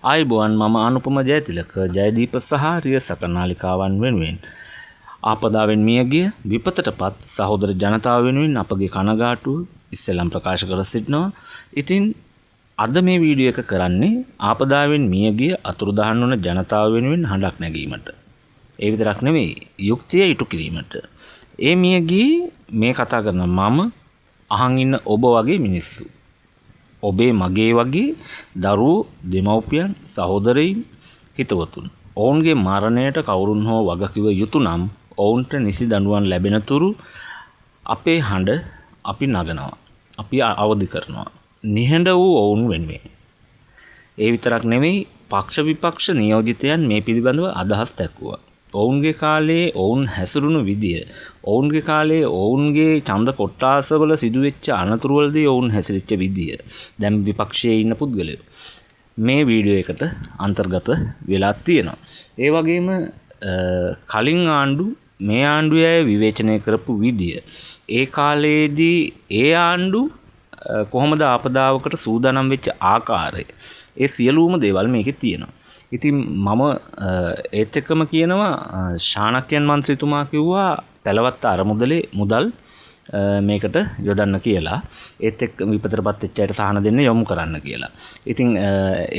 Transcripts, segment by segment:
ආයුබෝවන්, මම අනුපම ජයතිලක ජයදීප සහ රියසක නාලිකාවන් වෙනුවෙන් ආපදාවෙන් මියගිය විපතටපත් සහෝදර ජනතාව වෙනුවෙන් අපගේ කනගාටුව ඉස්සෙල්ලම ප්‍රකාශ කර සිටිනවා. ඉතින් අද මේ වීඩියෝ එක කරන්නේ ආපදාවෙන් මියගිය අතුරුදහන් වන ජනතාව වෙනුවෙන් හඬක් නැගීමට. ඒ විතරක් නෙමෙයි, යුක්තිය ඉටු කිරීමට. ඒ මියගියේ මේ කතා කරන මම අහන් ඉන්න ඔබ වගේ මිනිස්සු. ඔබේ මගේ වගේ දරුවෝ, දෙමව්පියන්, සහෝදරයින්, හිතවතුන්. ඔවුන්ගේ මරණයට කවුරුන් හෝ වගකිව යුතු නම් ඔවුන්ට නිසි දඬුවම් ලැබෙන තුරු අපේ හඬ අපි නගනවා. අපි අවදි කරනවා. නිහඬ වූ ඔවුන් වෙනුවෙන්. ඒ විතරක් නෙමෙයි, පක්ෂ විපක්ෂ නියෝජිතයන් මේ පිළිබඳව අදහස් දැක්වුවා. ඔවුන්ගේ කාලයේ ඔවුන් හැසිරුණු විදිය, ඔවුන්ගේ කාලයේ ඔවුන්ගේ ඡන්ද කොට්ටාසවල සිදුවෙච්ච අනතුරුවලදී ඔවුන් හැසිරිච්ච විදිය, දැන් විපක්ෂයේ ඉන්න පුද්ගලයෝ මේ වීඩියෝ එකට අන්තර්ගත වෙලා තියෙනවා. ඒ වගේම කලින් ආණ්ඩු මේ ආණ්ඩුවේ අය විවේචනය කරපු විදිය, ඒ කාලයේදී ඒ ආණ්ඩු කොහොමද ආපදාවකට සූදානම් වෙච්ච ආකාරය, ඒ සියලුම දේවල් මේකේ තියෙනවා. ඉතින් මම ඒත් එක්කම කියනවා, ශානක්‍යයන් මන්ත්‍රීතුමා කිව්වා පැලවත්ත අරමුදලේ මුදල් මේකට යොදන්න කියලා. ඒත් එක්ක විපතටපත් වෙච්ච අයට සහන දෙන්න යොමු කරන්න කියලා. ඉතින්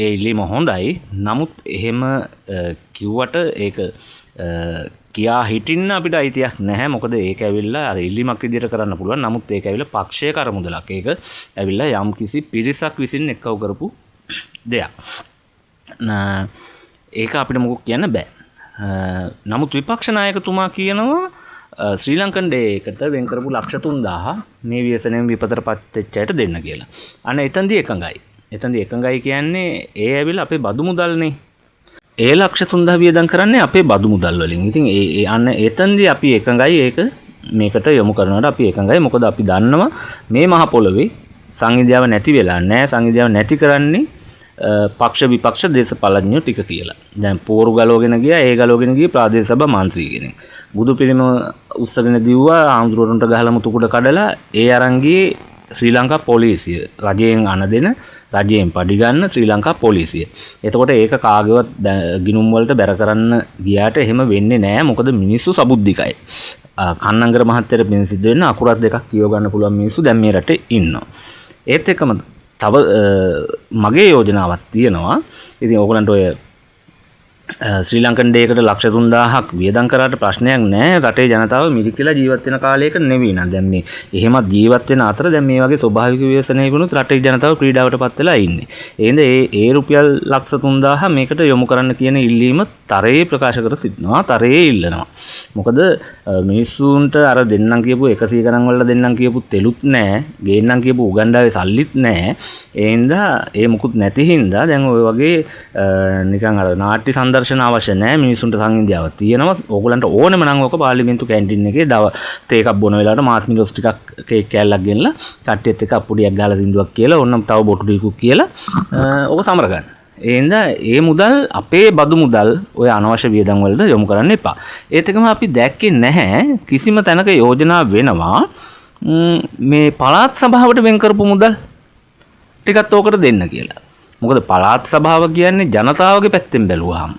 ඒ ඉල්ලීම හොඳයි. නමුත් එහෙම කිව්වට ඒක කියා හිටින්න අපිට අයිතියක් නැහැ. මොකද ඒක ඇවිල්ලා අර ඉල්ලීමක් විදියට කරන්න පුළුවන්. නමුත් ඒක ඇවිල්ලා පක්ෂයේ කරමුදලක්. ඒක ඇවිල්ලා යම්කිසි පිරිසක් විසින් එක්කව කරපු දෙයක්. ඒක අපිට මොකක් කියන්න බෑ. නමුත් විපක්ෂ නායකතුමා කියනවා ශ්‍රී ලංකන් ඩේ එකට වෙන් කරපු 3,00,000 මේ ව්‍යසනයෙන් විපතටපත් වෙච්ච අයට දෙන්න කියලා. අන්න එතනදී එකඟයි. එතනදී එකඟයි කියන්නේ ඒ ඇවිල්ලා අපේ බදු මුදල්නේ. ඒ 3,00,000 වියදම් කරන්නේ අපේ බදු මුදල් වලින්. ඉතින් ඒ අන්න එතනදී අපි එකඟයි, ඒක මේකට යොමු කරනවට අපි එකඟයි. මොකද අපි දන්නවා මේ මහ පොළොවේ සංහිඳියාව නැති වෙලා නෑ. සංහිඳියාව නැති කරන්නේ පක්ෂ විපක්ෂ දේශපාලඥයෝ ටික කියලා. දැන් පෝරු ගලවගෙන ගියා, ඒ ගලවගෙන ගියේ ප්‍රාදේශ සභා මන්ත්‍රී කෙනෙක්. බුදු පිළිම උස්සගෙන දිව්වා, ආම්දුරන්ට ගහලා මුතු කුඩ කඩලා ඒ අරන් ගියේ ශ්‍රී ලංකා පොලිසිය. රජයෙන් අණ දෙන, රජයෙන් පඩි ගන්න ශ්‍රී ලංකා පොලිසිය. එතකොට ඒක කාගේවත් ගිනුම් වලට බැර කරන්න ගියාට එහෙම වෙන්නේ නෑ. මොකද මිනිස්සු සබුද්ධිකයි. කන්නංගර මහත්තයාට පින් සිද්ධ වෙන්න අකුරක් දෙකක් කියව ගන්න පුළුවන් මිනිස්සු දැන් මේ රටේ ඉන්නවා. ඒත් එක්කම තව මගේ යෝජනාවක් තියෙනවා. ඉතින් ඕගොල්ලන්ට ඔය ශ්‍රී ලංකන් ඩේ එකට 3,00,000ක් වියදම් කරාට ප්‍රශ්නයක් නෑ. රටේ ජනතාව මිරිකලා ජීවත් වෙන කාලයක නෙවෙයි නං. දැන් මේ එහෙමත් ජීවත් වෙන අතර දැන් මේ වගේ ස්වභාවික ව්‍යසනයකුණුත් රටේ ජනතාව පීඩාවට පත් වෙලා ඉන්නේ. ඒ හින්දා ඒ රුපියල් 3,00,000 මේකට යොමු කරන්න කියන ඉල්ලීම තරයේ ප්‍රකාශ කර සිටිනවා, තරයේ ඉල්ලනවා. මොකද මිනිස්සුන්ට අර දෙන්නම් කියපු 100 ගණන් වල දෙන්නම් කියපු තෙලුත් නෑ, ගේන්නම් කියපු උගන්ඩාවේ සල්ලිත් නෑ. ඒ හින්දා ඒ මුකුත් නැති හින්දා දැන් ඔය වගේ නිකන් අර නාට්‍ය සංදර්ශන අවශ්‍ය නෑ. මිනිස්සුන්ට සංහිඳියාවක් තියෙනවා. ඕගොල්ලන්ට ඕනෙම නම් ඔක පාර්ලිමේන්තු කැන්ටින් එකේ දව තේ එකක් බොන වෙලාවට මාස් මිලොස් ටිකක් කේක් කෑල්ලක් ගෙනලා කට්ටියත් එක්ක අප්පුඩියක් ගහලා සින්දුවක් කියලා ඕනම් තව බොටු ටිකක් කියලා ඔක සමර ගන්න. ඒ හින්දා ඒ මුදල් අපේ බදු මුදල් ඔය අනවශ්‍ය වියදම් වලට යොමු කරන්න එපා. ඒත් එක්කම අපි දැක්කේ නැහැ කිසිම තැනක යෝජනා වෙනවා මේ පළාත් සභාවට වෙන් කරපු මුදල් ටිකත් ඕකට දෙන්න කියලා. මොකද පළාත් සභාව කියන්නේ ජනතාවගේ පැත්තෙන් බැලුවාම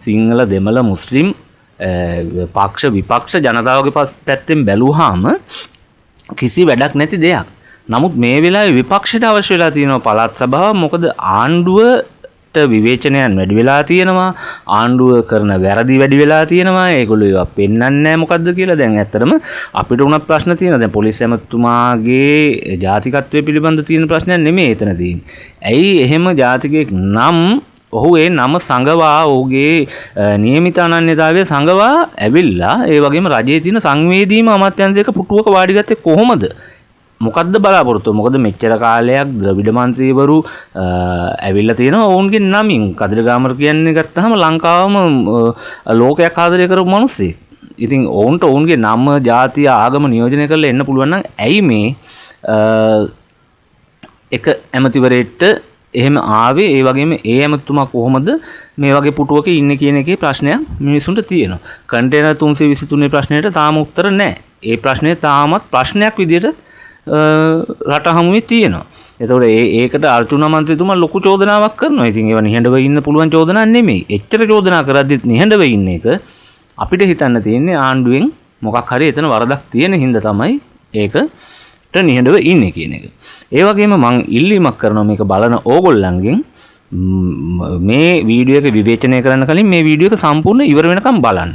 සිංහල දෙමළ මුස්ලිම් පක්ෂ විපක්ෂ ජනතාවගේ පැත්තෙන් බැලුවාම කිසි වැඩක් නැති දෙයක්. නමුත් මේ වෙලාවේ විපක්ෂයට අවශ්‍ය වෙලා තියෙනවා පළාත් සභාව. මොකද ආණ්ඩුවට විවේචනයන් වැඩි වෙලා තියෙනවා, ආණ්ඩුව කරන වැරදි වැඩි වෙලා තියෙනවා, ඒගොල්ලෝ ඒවා පෙන්වන්නේ නැහැ මොකද්ද කියලා. දැන් ඇත්තටම අපිට උනත් ප්‍රශ්න තියෙනවා. දැන් පොලිස් ඇමතුමාගේ ජාතිකත්වය පිළිබඳ තියෙන ප්‍රශ්නයක් නෙමෙයි එතන තියෙන්නේ. ඇයි එහෙම ජාතිකයෙක් නම් ඔහු ඒ නම සංගවා ඔහුගේ නියමිත අනන්‍යතාවය සංගවා ඇවිල්ලා ඒ වගේම රජයේ තියෙන සංවේදීම අමාත්‍යාංශයක පුටුවක වාඩි ගත්තේ කොහොමද? මොකද්ද බලාපොරොත්තුව? මොකද මෙච්චර කාලයක් ද්‍රවිඩ මන්ත්‍රීවරු ඇවිල්ලා තියෙනවා ඔවුන්ගේ නමින්. කදිරගාමර කියන්නේ ගත්තාම ලංකාවම ලෝකයක් ආදරය කරපු මිනිස්සෙක්. ඉතින් ඔවුන්ට ඔවුන්ගේ නම, ජාතිය, ආගම නියෝජනය කරලා එන්න පුළුවන් නම් ඇයි මේ එක ඇමතිවරයෙක්ට එහෙම ආවේ? ඒ වගේම ඒ ඇමතුමා කොහොමද මේ වගේ පුටුවක ඉන්නේ කියන එකේ ප්‍රශ්නයක් මිනිසුන්ට තියෙනවා. කන්ටේනර් 323 ප්‍රශ්නයට තාම උත්තර නැහැ. ඒ ප්‍රශ්නය තාමත් ප්‍රශ්නයක් විදියට රට හමුවේ තියෙනවා. එතකොට ඒකට අර්ජුන මන්ත්‍රීතුමා ලොකු චෝදනාවක් කරනවා. ඉතින් ඒවා නිහඬව ඉන්න පුළුවන් චෝදනා නෙමෙයි. එච්චර චෝදනා කරද්දිත් නිහඬව ඉන්න එක අපිට හිතන්න තියෙන්නේ ආණ්ඩුවෙන් මොකක් හරි එතන වරදක් තියෙන හින්දා තමයි ඒකට නිහඬව ඉන්නේ කියන එක. ඒ වගේම මං ඉල්ලීමක් කරනවා මේක බලන ඕගොල්ලන්ගෙන් මේ වීඩියෝ එක විවේචනය කරන්න කලින් මේ වීඩියෝ එක සම්පූර්ණ ඉවර වෙනකම් බලන්න.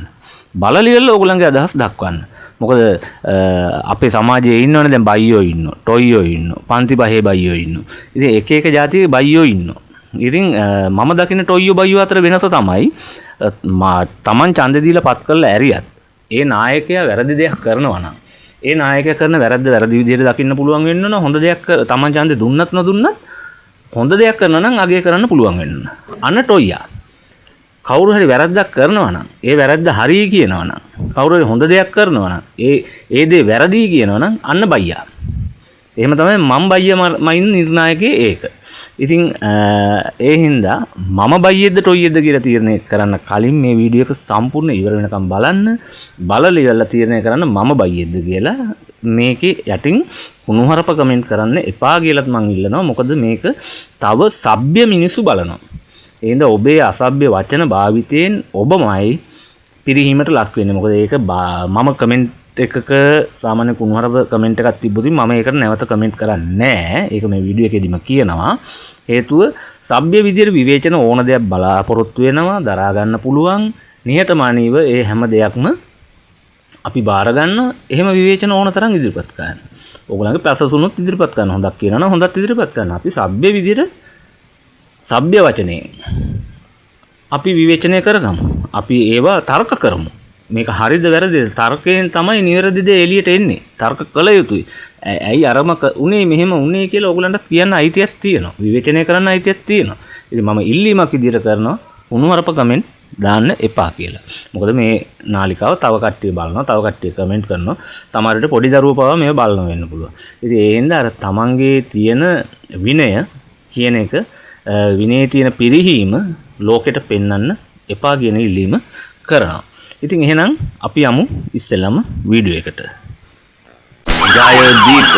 බලලා ඉවරලා ඕගොල්ලන්ගේ අදහස් දක්වන්න. මොකද අපේ සමාජයේ ඉන්නවනේ දැන් බයියෝ ඉන්නවා, ටොයියෝ ඉන්නවා, පන්ති පහේ බයියෝ ඉන්නවා. ඉතින් එක එක ජාතියේ බයියෝ ඉන්නවා. ඉතින් මම දකින ටොයියෝ බයියෝ අතර වෙනස තමයි තමන් ඡන්දෙ දීලා පත් කරලා ඇරියත් ඒ නායකයා වැරදි දෙයක් කරනවා නම් ඒ නායකයා කරන වැරද්ද වැරදි විදිහට දකින්න පුළුවන් වෙන්න ඕන. හොඳ දෙයක් තමන් ඡන්දෙ දුන්නත් නොදුන්නත් හොඳ දෙයක් කරනවා නම් අගය කරන්න පුළුවන් වෙන්න ඕන. අන්න ටොයියා කවුරු හරි වැරද්දක් කරනවා නම් ඒ වැරද්ද හරි කියනවා නම් කවුරු හරි හොඳ දෙයක් කරනවා නම් ඒ දේ වැරදි කියනවා නම් අන්න බයියා. එහෙම තමයි මම බයියා මයින් නිර්ණායකයේ ඒක. ඉතින් ඒ හින්දා මම බයියෙද්ද ටොයියෙද්ද කියලා තීරණය කරන්න කලින් මේ වීඩියෝ එක සම්පූර්ණ ඉවර වෙනකම් බලන්න. බලලා ඉවරලා තීරණය කරන්න මම බයියෙද්ද කියලා. මේකේ යටින් කුණුහරුප කමෙන්ට් කරන්න එපා කියලාත් මං ඉල්ලනවා. මොකද මේක තව සભ્ય මිනිස්සු බලනවා. ඒ හින්දා ඔබේ අසභ්‍ය වචන භාවිතයෙන් ඔබමයි පිරිහීමට ලක් වෙන්නේ. මොකද ඒක මම කමෙන්ට් එකක සාමාන්‍ය කුණුහරුප කමෙන්ට් එකක් තිබ්බොත් මම ඒකට නැවත කමෙන්ට් කරන්නේ නෑ. ඒක මේ වීඩියෝ එකේදීම කියනවා. හේතුව සભ્ય විදියට විවේචන ඕන දෙයක් බලාපොරොත්තු වෙනවා, දරා ගන්න පුළුවන්. නිහතමානීව ඒ හැම දෙයක්ම අපි බාර ගන්නවා. එහෙම විවේචන ඕන තරම් ඉදිරිපත් කරන්න. ඕගොල්ලන්ගේ ප්‍රසසුනුත් ඉදිරිපත් කරන්න. හොඳක් කියනවා නම් හොඳත් ඉදිරිපත් කරන්න. අපි සભ્ય විදියට සભ્ય වචනේ අපි විවේචනය කරගමු. අපි ඒවා තර්ක කරමු. මේක හරිද වැරදිද තර්කයෙන් තමයි නිවැරදි දේ එළියට එන්නේ. තර්ක කළ යුතුයි. ඇයි අරම උනේ මෙහෙම උනේ කියලා ඕගොල්ලන්ට කියන්න අයිතියක් තියෙනවා. විවේචනය කරන්න අයිතියක් තියෙනවා. ඉතින් මම ඉල්ලීමක් විදියට කරනවා කුණුහරුප කමෙන්ට් දාන්න එපා කියලා. මොකද මේ නාලිකාව තව කට්ටිය බලනවා, තව කට්ටිය කමෙන්ට් කරනවා. සමහර විට පොඩි දරුවෝ පවා මේව බලනවා වෙන්න පුළුවන්. ඉතින් ඒ හින්දා අර තමන්ගේ තියෙන විනය කියන එක විනයේ තියෙන පිරිහීම ලෝකෙට පෙන්වන්න එපා කියන ඉල්ලීම කරනවා. ඉතින් එහෙනම් අපි යමු ඉස්සෙල්ලම වීඩියෝ එකට. ජයදීප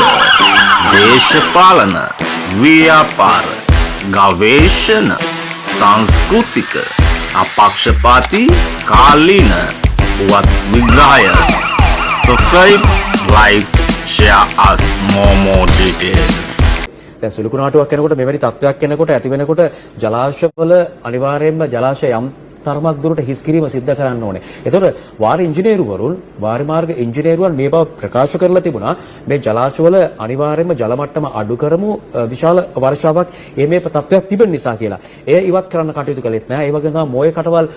දේශපාලන ව්‍යාපාර ගවේෂණ සංස්කෘතික අපක්ෂපාතී කාලීන පුවත් විග්‍රහය. Subscribe, like, share us more more details. දැන් සුළු කුණාටුවක් එනකොට මෙවැනි තත්ත්වයක් එනකොට ඇති වෙනකොට ජලාශවල අනිවාර්යයෙන්ම ජලාශය යම් තරමක් දුරට හිස් කිරීම සිද්ධ කරන්න ඕනේ. ඒතකොට වාරි ඉංජිනේරුවරුන් වාරි මාර්ග ඉංජිනේරුවන් මේ බව ප්‍රකාශ කරලා තිබුණා. මේ ජලාශවල අනිවාර්යයෙන්ම ජල මට්ටම අඩු කරමු විශාල වර්ෂාවක් මේ තත්ත්වයක් තිබෙන නිසා කියලා. එය ඉවත් කරන්න කටයුතු කළෙත් නැහැ. ඒ වගේම තමයි මොයේ කටවල්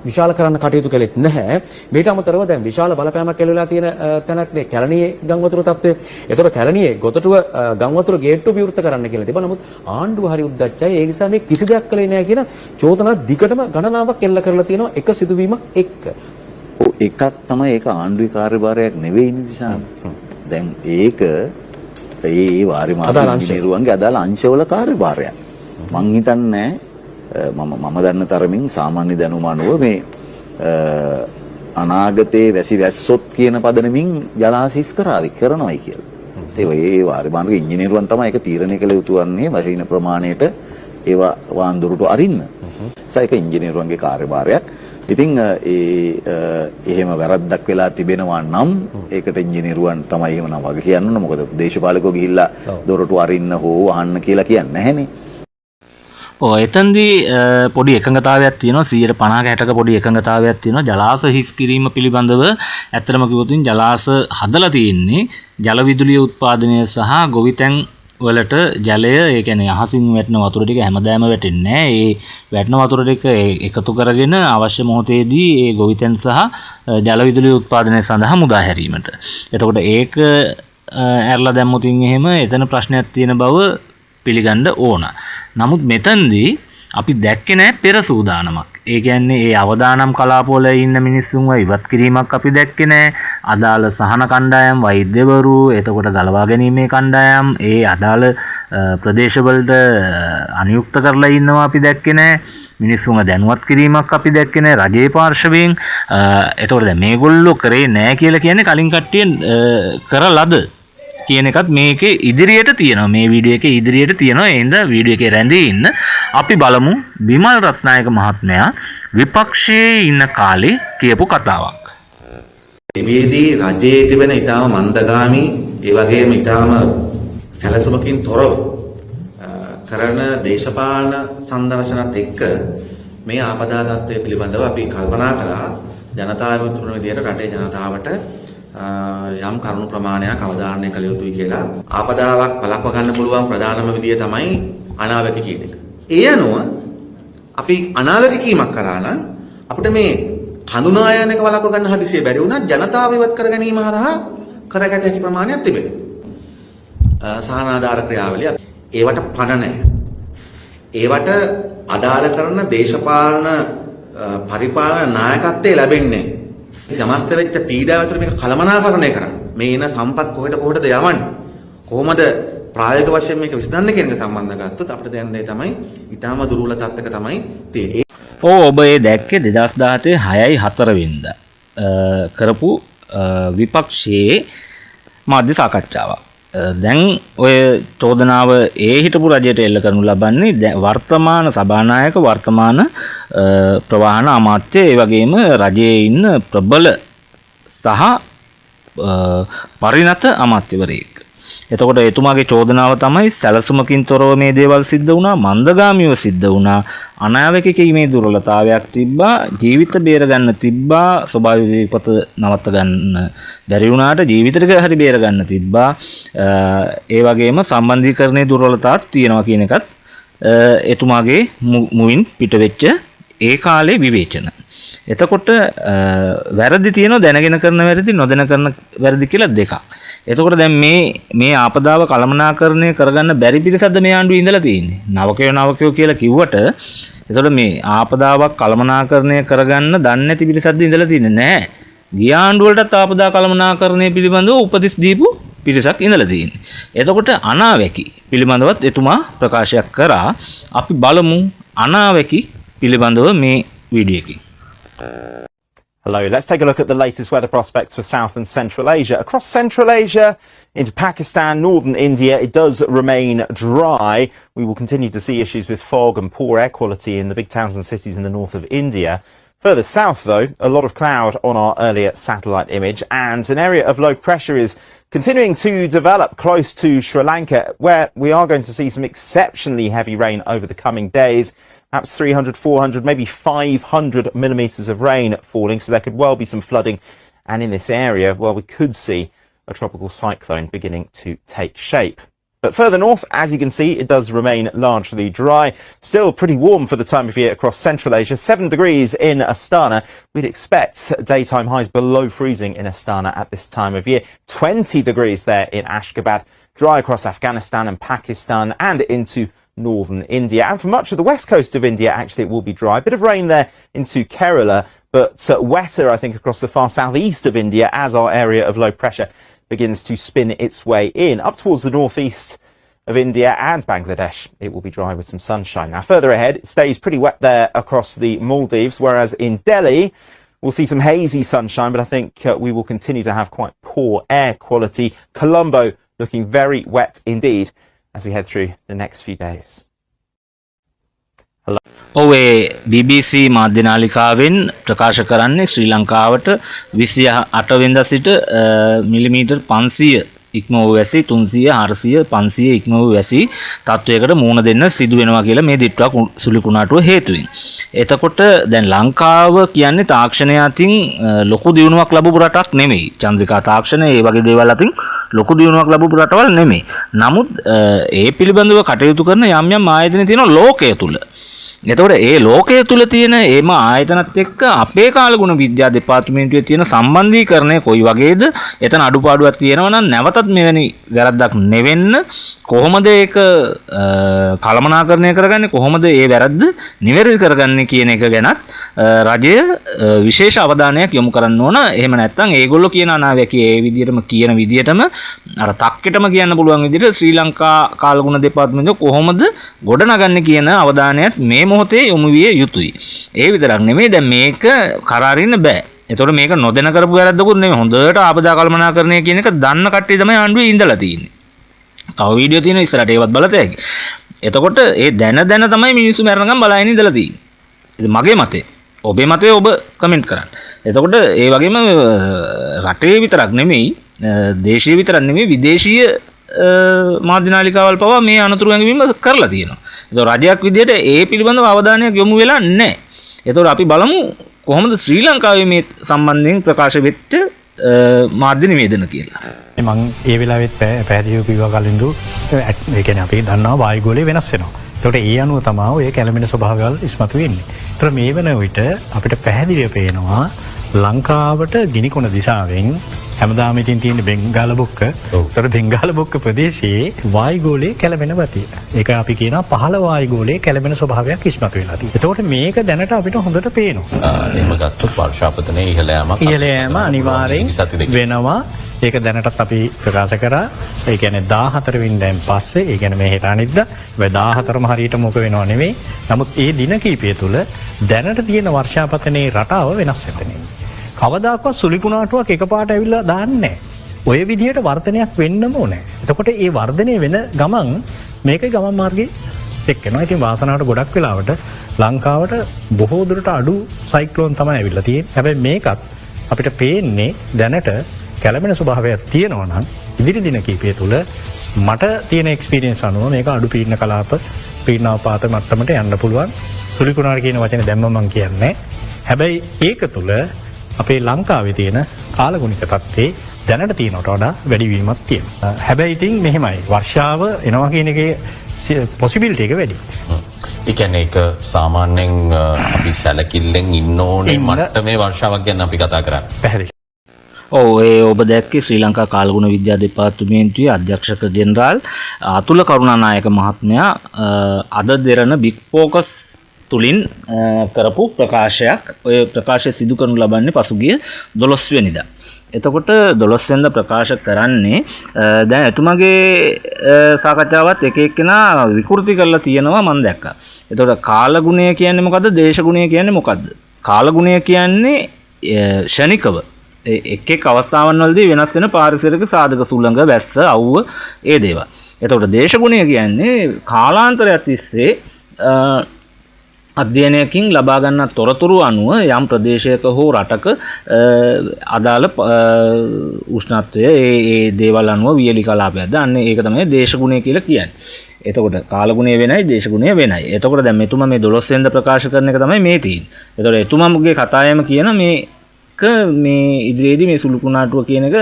විශාල කරන්න කටයුතු කළෙත් නැහැ. මීට අමතරව දැන් විශාල බලපෑමක් එල්ල වෙලා තියෙන තැනක් නේ කැලණියේ ගම් වතුර තත්ත්වය. ඒතකොට කැලණියේ ගොතටුව ගම් වතුර ගේට්ටුව විවෘත කරන්න කියලා තිබුණා. නමුත් ආණ්ඩුව හරි උද්දච්චයි. ඒ නිසා මේ කිසි දෙයක් කළේ නැහැ කියන චෝදනා දිගටම ගණනාවක් එල්ල කරලා තියෙනවා එක සිදුවීමක් එක්ක. ඔව් එකක් තමයි ඒක ආණ්ඩුවේ කාර්යභාරයක් නෙවෙයි නිදිශාන. දැන් ඒක ඒ වාරි මාර්ග ඉංජිනේරුවන්ගේ අදාළ අංශවල කාර්යභාරයක්. මං හිතන්නේ මම දන්න තරමින් සාමාන්‍ය දැනුම අනුව මේ අනාගතයේ වැසි වැස්සොත් කියන පදනමින් ජලාශ හිස් කරાવી කරනවායි කියලා. ඒ වාරි මාර්ග ඉංජිනේරුවන් තමයි ඒක තීරණය කළ යුතු වන්නේ වශයෙන් ප්‍රමාණයට ඒවා වාන්දුරට අරින්න. ඒක ඉංජිනේරුවන්ගේ කාර්යභාරයක්. ඉතින් ඒ එහෙම වැරද්දක් වෙලා තිබෙනවා නම් ඒකට ඉංජිනේරුවන් තමයි එහෙම නම් වග කියන්න ඕන. මොකද දේශපාලකෝ ගිහිල්ලා දොරටු අරින්න හෝ අහන්න කියලා කියන්නේ නැහැනේ. ඔව් එතෙන්දී පොඩි එකඟතාවයක් තියෙනවා. 150ක 60ක පොඩි එකඟතාවයක් තියෙනවා. ජලාශ හිස් කිරීම පිළිබඳව ඇත්තටම කිව්වොත් ජලාශ හදලා තියෙන්නේ ජල විදුලිය උත්පාදනය සහ ගොවිතැන් වලට ජලය, ඒ කියන්නේ අහසින් වැටෙන වතුර ටික හැමදාම වැටෙන්නේ නැහැ. ඒ වැටෙන වතුර ටික එකතු කරගෙන අවශ්‍ය මොහොතේදී ඒ ගොවිතැන් සහ ජල විදුලි උත්පාදනය සඳහා මුදා හැරීමට. එතකොට ඒක ඇරලා දැම්මොත් එහෙම එතන ප්‍රශ්නයක් තියෙන බව පිළිගන්න ඕන. නමුත් මෙතනදී අපි දැක්කේ නෑ පෙර සූදානමක්. ඒ කියන්නේ ඒ අවදානම් කලාපවල ඉන්න මිනිස්සුන්ව ඉවත් කිරීමක් අපි දැක්කේ නෑ. අදාළ සහන කණ්ඩායම්, වෛද්‍යවරු, එතකොට ගලවා ගැනීමේ කණ්ඩායම් ඒ අදාළ ප්‍රදේශවලට අනියුක්ත කරලා ඉන්නවා අපි දැක්කේ නෑ. මිනිස්සුන්ව දැනුවත් කිරීමක් අපි දැක්කේ නෑ රජයේ පාර්ශවයෙන්. එතකොට දැන් මේගොල්ලෝ කරේ නෑ කියලා කියන්නේ කලින් කට්ටිය කරලද කියන එකත් මේකේ ඉදිරියට තියෙනවා. මේ වීඩියෝ එකේ ඉදිරියට තියෙනවා. ඒ හින්දා වීඩියෝ එකේ රැඳී ඉන්න. අපි බලමු බිමල් රත්නායක මහත්මයා විපක්ෂයේ ඉන්න කාලේ කියපු කතාවක්. තිබියදී රජයේ තිබෙන ඊටාම මන්දගාමී, ඒ වගේම ඊටාම සැලසුමකින් තොරව කරන දේශපාලන සංදර්ශනත් එක්ක මේ ආපදා තත්ත්වය පිළිබඳව අපි කල්පනා කළා ජනතාව විමුක්ති විදියට රටේ ජනතාවට යම් කරුණු ප්‍රමාණයක් අවධාරණය කළ යුතුයි කියලා. ආපදාවක් වළක්ව ගන්න පුළුවන් ප්‍රධානම විදිය තමයි අනාවැකි කියන එක. ඒ අනුව අපි අනාවැකි කීමක් කරා නම් අපිට මේ කඳුනා යන එක වළක්ව ගන්න හදිසියෙ බැරි වුණත් ජනතාව ඉවත් කර ගැනීම හරහා කරගත හැකි ප්‍රමාණයක් තිබෙනවා. සහනාධාර ක්‍රියාවලිය ඒවට පණ නැහැ. ඒවට අදාළ කරන දේශපාලන පරිපාලන නායකත්වය ලැබෙන්නේ නැහැ. සමස්ත වෙච්ච පීඩාව ඇතුළේ මේක කළමනාකරණය කරන්න. මේ එන සම්පත් කොහෙට කොහෙටද යවන්නේ? කොහොමද ප්‍රායෝගික වශයෙන් මේක විසඳන්නේ කියන එක සම්බන්ධ ගත්තොත් අපිට දැනෙන දේ තමයි ඊටාම දුර්වල තත්ත්වයක තමයි තියෙන්නේ. ඔව්, ඔබ ඒ දැක්කේ 2017 6යි 4 වෙනිදා කරපු විපක්ෂයේ මාධ්‍ය සාකච්ඡාවක්. දැන් ඔය චෝදනාව ඒ හිටපු රජයට එල්ල කරනු ලබන්නේ දැන් වර්තමාන සභානායක, වර්තමාන ප්‍රවාහන අමාත්‍ය, ඒ වගේම රජයේ ඉන්න ප්‍රබල සහ පරිණත අමාත්‍යවරයෙක්. එතකොට එතුමාගේ චෝදනාව තමයි සැලසුමකින් තොරව මේ දේවල් සිද්ධ වුණා, මන්දගාමීව සිද්ධ වුණා, අනාවැකි කීමේ දුර්වලතාවයක් තිබ්බා, ජීවිත බේර ගන්න තිබ්බා, ස්වභාවික විපත නවත්ත ගන්න බැරි වුණාට ජීවිත ටික හරි බේර ගන්න තිබ්බා, ඒ වගේම සම්බන්ධීකරණයේ දුර්වලතාවක් තියෙනවා කියන එකත් එතුමාගේ මුවින් පිට වෙච්ච ඒ කාලේ විවේචන. එතකොට වැරදි තියෙනවා, දැනගෙන කරන වැරදි, නොදැන කරන වැරදි කියලා දෙකක්. එතකොට දැන් මේ ආපදාව කළමනාකරණය කරගන්න බැරි පිරිසක්ද මේ ආණ්ඩුවේ ඉඳලා තියෙන්නේ? නවකයෝ නවකයෝ කියලා කිව්වට එතකොට මේ ආපදාවක් කළමනාකරණය කරගන්න දන්නේ නැති පිරිසක්ද ඉඳලා තියෙන්නේ? නෑ. ගිය ආණ්ඩුව වලටත් ආපදා කළමනාකරණය පිළිබඳව උපදෙස් දීපු පිරිසක් ඉඳලා තියෙන්නේ. එතකොට අනාවැකි පිළිබඳවත් එතුමා ප්‍රකාශයක් කරා. අපි බලමු අනාවැකි පිළිබඳව මේ වීඩියෝ එකේ. Hello, let's take a look at the latest weather prospects for South and Central Asia. Across Central Asia, into Pakistan, northern India, it does remain dry. We will continue to see issues with fog and poor air quality in the big towns and cities in the north of India. Further south, though, a lot of cloud on our earlier satellite image, and an area of low pressure is continuing to develop close to Sri Lanka, where we are going to see some exceptionally heavy rain over the coming days. Perhaps 300, 400, maybe 500 millimetres of rain falling, so there could well be some flooding. And in this area, well, we could see a tropical cyclone beginning to take shape. But further north, as you can see, it does remain largely dry. Still pretty warm for the time of year across Central Asia. 7 degrees in Astana. We'd expect daytime highs below freezing in Astana at this time of year. 20 degrees there in Ashgabat. Dry across Afghanistan and Pakistan and into northern India. And for much of the west coast of India, actually, it will be dry. A bit of rain there into Kerala, but wetter, I think, across the far southeast of India as our area of low pressure begins to spin its way in. Up towards the northeast of India and Bangladesh, it will be dry with some sunshine. Now, further ahead, it stays pretty wet there across the Maldives, whereas in Delhi, we'll see some hazy sunshine, but I think we will continue to have quite poor air quality. Colombo looking very wet indeed as we head through the next few days. Hello. ඔව්, ඒ BBC මාධ්‍ය නාලිකාවෙන් ප්‍රකාශ කරන්නේ ශ්‍රී ලංකාවට 28 වෙනිදා සිට millimetre 500 ඉක්ම වූ වැසි, 300, 400, 500 ඉක්ම වූ වැසි තත්වයකට මුහුණ දෙන්න සිදු වෙනවා කියලා මේ දිට්වා සුළි කුණාටුව හේතුවෙන්. එතකොට දැන් ලංකාව කියන්නේ තාක්ෂණය අතින් ලොකු දියුණුවක් ලැබපු රටක් නෙමෙයි. චන්ද්‍රිකා තාක්ෂණය ඒ වගේ දේවල් අතින් ලොකු දියුණුවක් ලැබපු රටවල් නෙමෙයි. නමුත් ඒ පිළිබඳව කටයුතු කරන යම් යම් ආයතන තියෙනවා ලෝකය තුල. එතකොට ඒ ලෝකය තුල තියෙන ඒම ආයතනත් එක්ක අපේ කාලගුණ විද්‍යා දෙපාර්තමේන්තුවේ තියෙන සම්බන්ධීකරණය කොයි වගේද? එතන අඩුපාඩුවක් තියෙනවා නම් නැවතත් මෙවැනි වැරද්දක් නෙවෙන්න කොහොමද ඒක කළමනාකරණය කරගන්නේ? කොහොමද ඒ වැරද්ද නිවැරදි කරගන්නේ කියන එක ගැනත් රජය විශේෂ අවධානයක් යොමු කරන්න ඕන. එහෙම නැත්නම් ඒගොල්ලෝ කියන අනාවැකි ඒ විදිහටම කියන විදිහටම අර තක්කෙටම කියන්න පුළුවන් විදිහට ශ්‍රී ලංකා කාලගුණ දෙපාර්තමේන්තුව කොහොමද ගොඩනගන්නේ කියන අවධානයත් මේ මොහොතේ යොමු විය යුතුයි. ඒ විතරක් නෙමෙයි, දැන් මේක කරාරින්න බෑ. එතකොට මේක නොදැන කරපු වැරද්දකුත් නෙමෙයි. හොඳට ආපදා කළමනාකරණය කියන එක දන්න කට්ටිය තමයි ආණ්ඩුවේ ඉඳලා තියෙන්නේ. තව වීඩියෝ තියෙනවා ඉස්සරහට ඒවත් බලත හැකි. එතකොට ඒ දැන දැන තමයි මිනිස්සු මැරෙනකම් බලාගෙන ඉඳලා තියෙන්නේ. ඉතින් මගේ මතය, ඔබේ මතය ඔබ කමෙන්ට් කරන්න. එතකොට ඒ වගේම රටේ විතරක් නෙමෙයි, දේශීය විතරක් නෙමෙයි, විදේශීය මාධ්‍ය නාලිකාවල් පවා මේ අනතුරු ඇඟවීම කරලා තියෙනවා. එතකොට රජයක් විදියට ඒ පිළිබඳව අවධානයක් යොමු වෙලා නැහැ. එතකොට අපි බලමු කොහොමද ශ්‍රී ලංකාවේ මේ සම්බන්ධයෙන් ප්‍රකාශ වෙච්ච මාධ්‍ය නිවේදන කියලා. මං ඒ වෙලාවෙත් පැහැදිලිව කිව්වා කලින්දු, ඒ කියන්නේ අපි දන්නවා වායුගෝලය වෙනස් වෙනවා. එතකොට ඒ අනුව තමයි ඔය කැළඹෙන ස්වභාවයල් ඉස්මතු වෙන්නේ. එතකොට මේ වෙන විට අපිට පැහැදිලිව පේනවා ලංකාවට ගිනිකොණ දිශාවෙන් හැමදාම ඉතින් තියෙන බෙන්ගාල බොක්ක. එතකොට බෙන්ගාල බොක්ක ප්‍රදේශයේ වායුගෝලයේ කැළඹෙන ගතිය. ඒක අපි කියනවා පහළ වායුගෝලයේ කැළඹෙන ස්වභාවයක් ඉස්මතු වෙලා තියෙනවා. එතකොට මේක දැනට අපිට හොඳට පේනවා. එහෙම ගත්තොත් වර්ෂාපතනයේ ඉහළ යාමක් ඉහළ යෑම අනිවාර්යෙන් වෙනවා. ඒක දැනටත් අපි ප්‍රකාශ කරා. ඒ කියන්නේ 14 වෙනිදාන් පස්සේ, ඒ කියන්නේ මේ හෙට අනිද්දා, හැබැයි 14ම හරියට මොක වෙනව නෙවෙයි. නමුත් ඒ දින කීපය තුල දැනට තියෙන වර්ෂාපතනයේ රටාව වෙනස් වෙනවා. කවදාකවත් සුළි කුණාටුවක් එකපාරට ඇවිල්ලා දාන්නේ නැහැ. ඔය විදිහට වර්ධනයක් වෙන්නම ඕනේ. එතකොට ඒ වර්ධනය වෙන ගමන් මේකේ ගමන් මාර්ගයේ එක් වෙනවා. ඉතින් වාසනාවට ගොඩක් වෙලාවට ලංකාවට බොහෝ දුරට අඩු සයික්ලෝන් තමයි ඇවිල්ලා තියෙන්නේ. හැබැයි මේකත් අපිට පේන්නේ දැනට කැළඹෙන ස්වභාවයක් තියෙනවා නම් ඉදිරි දින කීපය තුල මට තියෙන එක්ස්පීරියන්ස් අනුව මේක අඩු පීඩන කලාප පීඩනාපාත මට්ටමට යන්න පුළුවන්. සුළි කුණාට කියන වචනේ දැම්ම මං කියන්නේ. හැබැයි ඒක තුල අපේ ලංකාවේ තියෙන කාලගුණික තත්ත්වයේ දැනට තියෙනවට වඩා වැඩිවීමක් තියෙනවා. හැබැයි ඉතින් මෙහෙමයි, වර්ෂාව එනවා කියන එකේ පොසිබිලිටි එක වැඩි. ඒ කියන්නේ ඒක සාමාන්‍යයෙන් අපි සැලකිල්ලෙන් ඉන්න ඕනේ මට්ටමේ වර්ෂාවක් ගැන අපි කතා කරන්නේ. පැහැදිලි. ඔව්, ඒ ඔබ දැක්කේ ශ්‍රී ලංකා කාලගුණ විද්‍යා දෙපාර්තමේන්තුවේ අධ්‍යක්ෂක ජෙනරාල් අතුල කරුණානායක මහත්මයා අද දෙරණ බිග් ෆෝකස් තුලින් කරපු ප්‍රකාශයක්. ඔය ප්‍රකාශය සිදු කරනු ලබන්නේ පසුගිය 12 වෙනිදා. එතකොට 12 වෙනිදා ප්‍රකාශ කරන්නේ දැන් එතුමාගේ සාකච්ඡාවත් එක එක්කෙනා විකෘති කරලා තියෙනවා මම දැක්කා. එතකොට කාලගුණය කියන්නේ මොකද්ද? දේශගුණය කියන්නේ මොකද්ද? කාලගුණය කියන්නේ ක්ෂණිකව එක් එක් අවස්ථාවන් වලදී වෙනස් වෙන පාරිසරික සාධක, සුළඟ, වැස්ස, අවුව, ඒ දේවල්. එතකොට දේශගුණය කියන්නේ කාලාන්තරයක් තිස්සේ අධ්‍යයනයකින් ලබා ගන්නා තොරතුරු අනුව යම් ප්‍රදේශයක හෝ රටක අදාළ උෂ්ණත්වය ඒ ඒ දේවල් අනුව වියලි කලාපයක්ද, අන්න ඒක තමයි දේශගුණය කියලා කියන්නේ. එතකොට කාලගුණය වෙනයි, දේශගුණය වෙනයි. එතකොට දැන් මෙතුමා මේ 12 වෙනිදා ප්‍රකාශ කරන එක තමයි මේ තියෙන්නේ. එතකොට එතුමාගේ කතාවෙම කියන මේක මේ ඉදිරියේදී මේ සුළු කුණාටුව කියන එක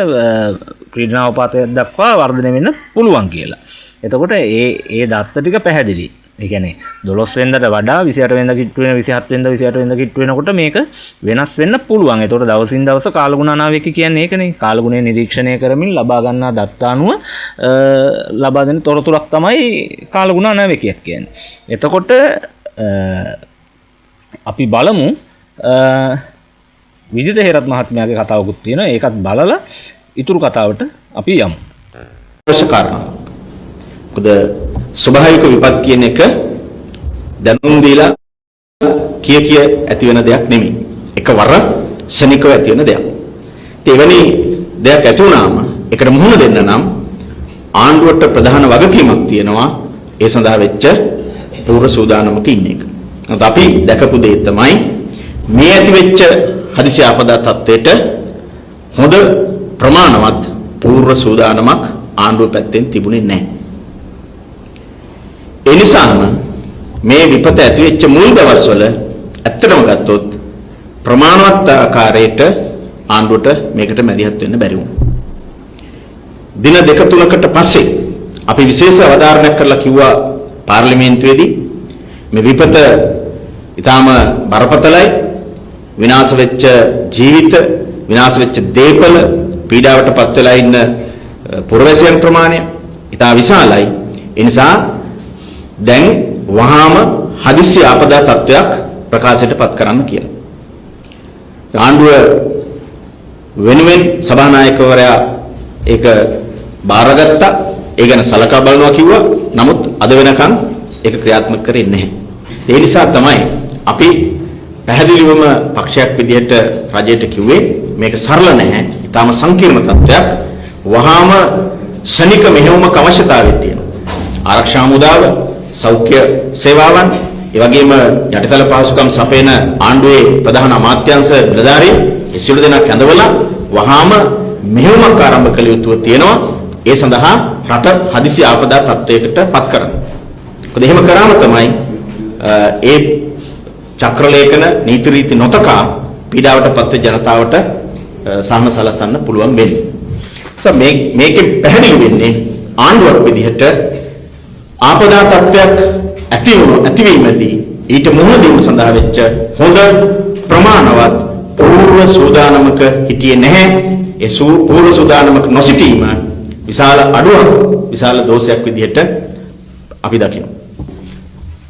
ක්‍රීඩනාවපාතයක් දක්වා වර්ධනය වෙන්න පුළුවන් කියලා. එතකොට ඒ ඒ දත්ත ටික පැහැදිලි. ඒ කියන්නේ 12 වෙනිදාට වඩා 28 වෙනිදා කිට්ටු වෙන, 27 වෙනිදා 28 වෙනිදා කිට්ටු වෙනකොට මේක වෙනස් වෙන්න පුළුවන්. එතකොට දවසින් දවස කාලගුණ අනාවැකි කියන්නේ ඒකනේ. කාලගුණය නිරීක්ෂණය කරමින් ලබා ගන්නා දත්ත අනුව ලබා දෙන තොරතුරක් තමයි කාලගුණ අනාවැකියක් කියන්නේ. එතකොට අපි බලමු විජිත හේරත් මහත්මයාගේ කතාවකුත් තියෙනවා. ඒකත් බලලා ඉතුරු කතාවට අපි යමු. අවශ්‍ය කාරණාවක්. මොකද ස්වභාවික විපත් කියන එක දැනුම් දීලා කිය කිය ඇති වෙන දෙයක් නෙමෙයි. එකවර ක්ෂණිකව ඇති වෙන දෙයක්. ඉතින් එවැනි දෙයක් ඇති වුණාම ඒකට මුහුණ දෙන්න නම් ආණ්ඩුවට ප්‍රධාන වගකීමක් තියෙනවා ඒ සඳහා වෙච්ච පූර්ව සූදානමක ඉන්න එක. නමුත් අපි දැකපු දේ තමයි මේ ඇති වෙච්ච හදිසි ආපදා තත්ත්වයට හොඳ ප්‍රමාණවත් පූර්ව සූදානමක් ආණ්ඩුව පැත්තෙන් තිබුණේ නැහැ. ඒ නිසාම මේ විපත ඇති වෙච්ච මුල් දවස්වල ඇත්තටම ගත්තොත් ප්‍රමාණවත් ආකාරයට ආණ්ඩුවට මේකට මැදිහත් වෙන්න බැරි වුණා. දින දෙක තුනකට පස්සේ අපි විශේෂ අවධාරණයක් කරලා කිව්වා පාර්ලිමේන්තුවේදී මේ විපත ඉතාම බරපතලයි, විනාශ වෙච්ච ජීවිත, විනාශ වෙච්ච දේපල, පීඩාවට පත් වෙලා ඉන්න පුරවැසියන් ප්‍රමාණය ඉතා විශාලයි. ඒ නිසා දැන් වහාම හදිසි ආපදා තත්ත්වයක් ප්‍රකාශයට පත් කරන්න කියලා. ආණ්ඩුව වෙනුවෙන් සභානායකවරයා ඒක බාරගත්තා. ඒ ගැන සලකා බලනවා කිව්වා. නමුත් අද වෙනකන් ඒක ක්‍රියාත්මක කරේ නැහැ. ඒ නිසා තමයි අපි පැහැදිලිවම පක්ෂයක් විදිහට රජයට කිව්වේ මේක සරල නැහැ. ඉතාම සංකීර්ණ තත්ත්වයක්. වහාම ශනික මෙහෙයුමක අවශ්‍යතාවයක් තියෙනවා. ආරක්ෂා මුදාව, සෞඛ්‍ය සේවාවන්, ඒ වගේම යටිතල පහසුකම් සපයන ආණ්ඩුවේ ප්‍රධාන අමාත්‍යාංශ නිලධාරීන් ඒ සියලු දෙනා කැඳවලා වහාම මෙහෙයුමක් ආරම්භ කළ යුතුව තියෙනවා. ඒ සඳහා රට හදිසි ආපදා තත්ත්වයකට පත් කරන්න. මොකද එහෙම කරාම තමයි ඒ චක්‍රලේඛන නීති රීති නොතකා පීඩාවට පත්ව ජනතාවට සහන සලසන්න පුළුවන් වෙන්නේ. ඒ මේකෙන් පැහැදිලි වෙන්නේ ආණ්ඩුවක් විදිහට ආපදා තත්ත්වයක් ඇතිවීමේදී ඊට මුහුණ දීම සඳහා වෙච්ච හොඳ ප්‍රමාණවත් පූර්ව සූදානමක හිටියේ නැහැ. ඒ පූර්ව සූදානමක නොසිටීම විශාල අඩුවක්, විශාල දෝෂයක් විදිහට අපි දකිනවා.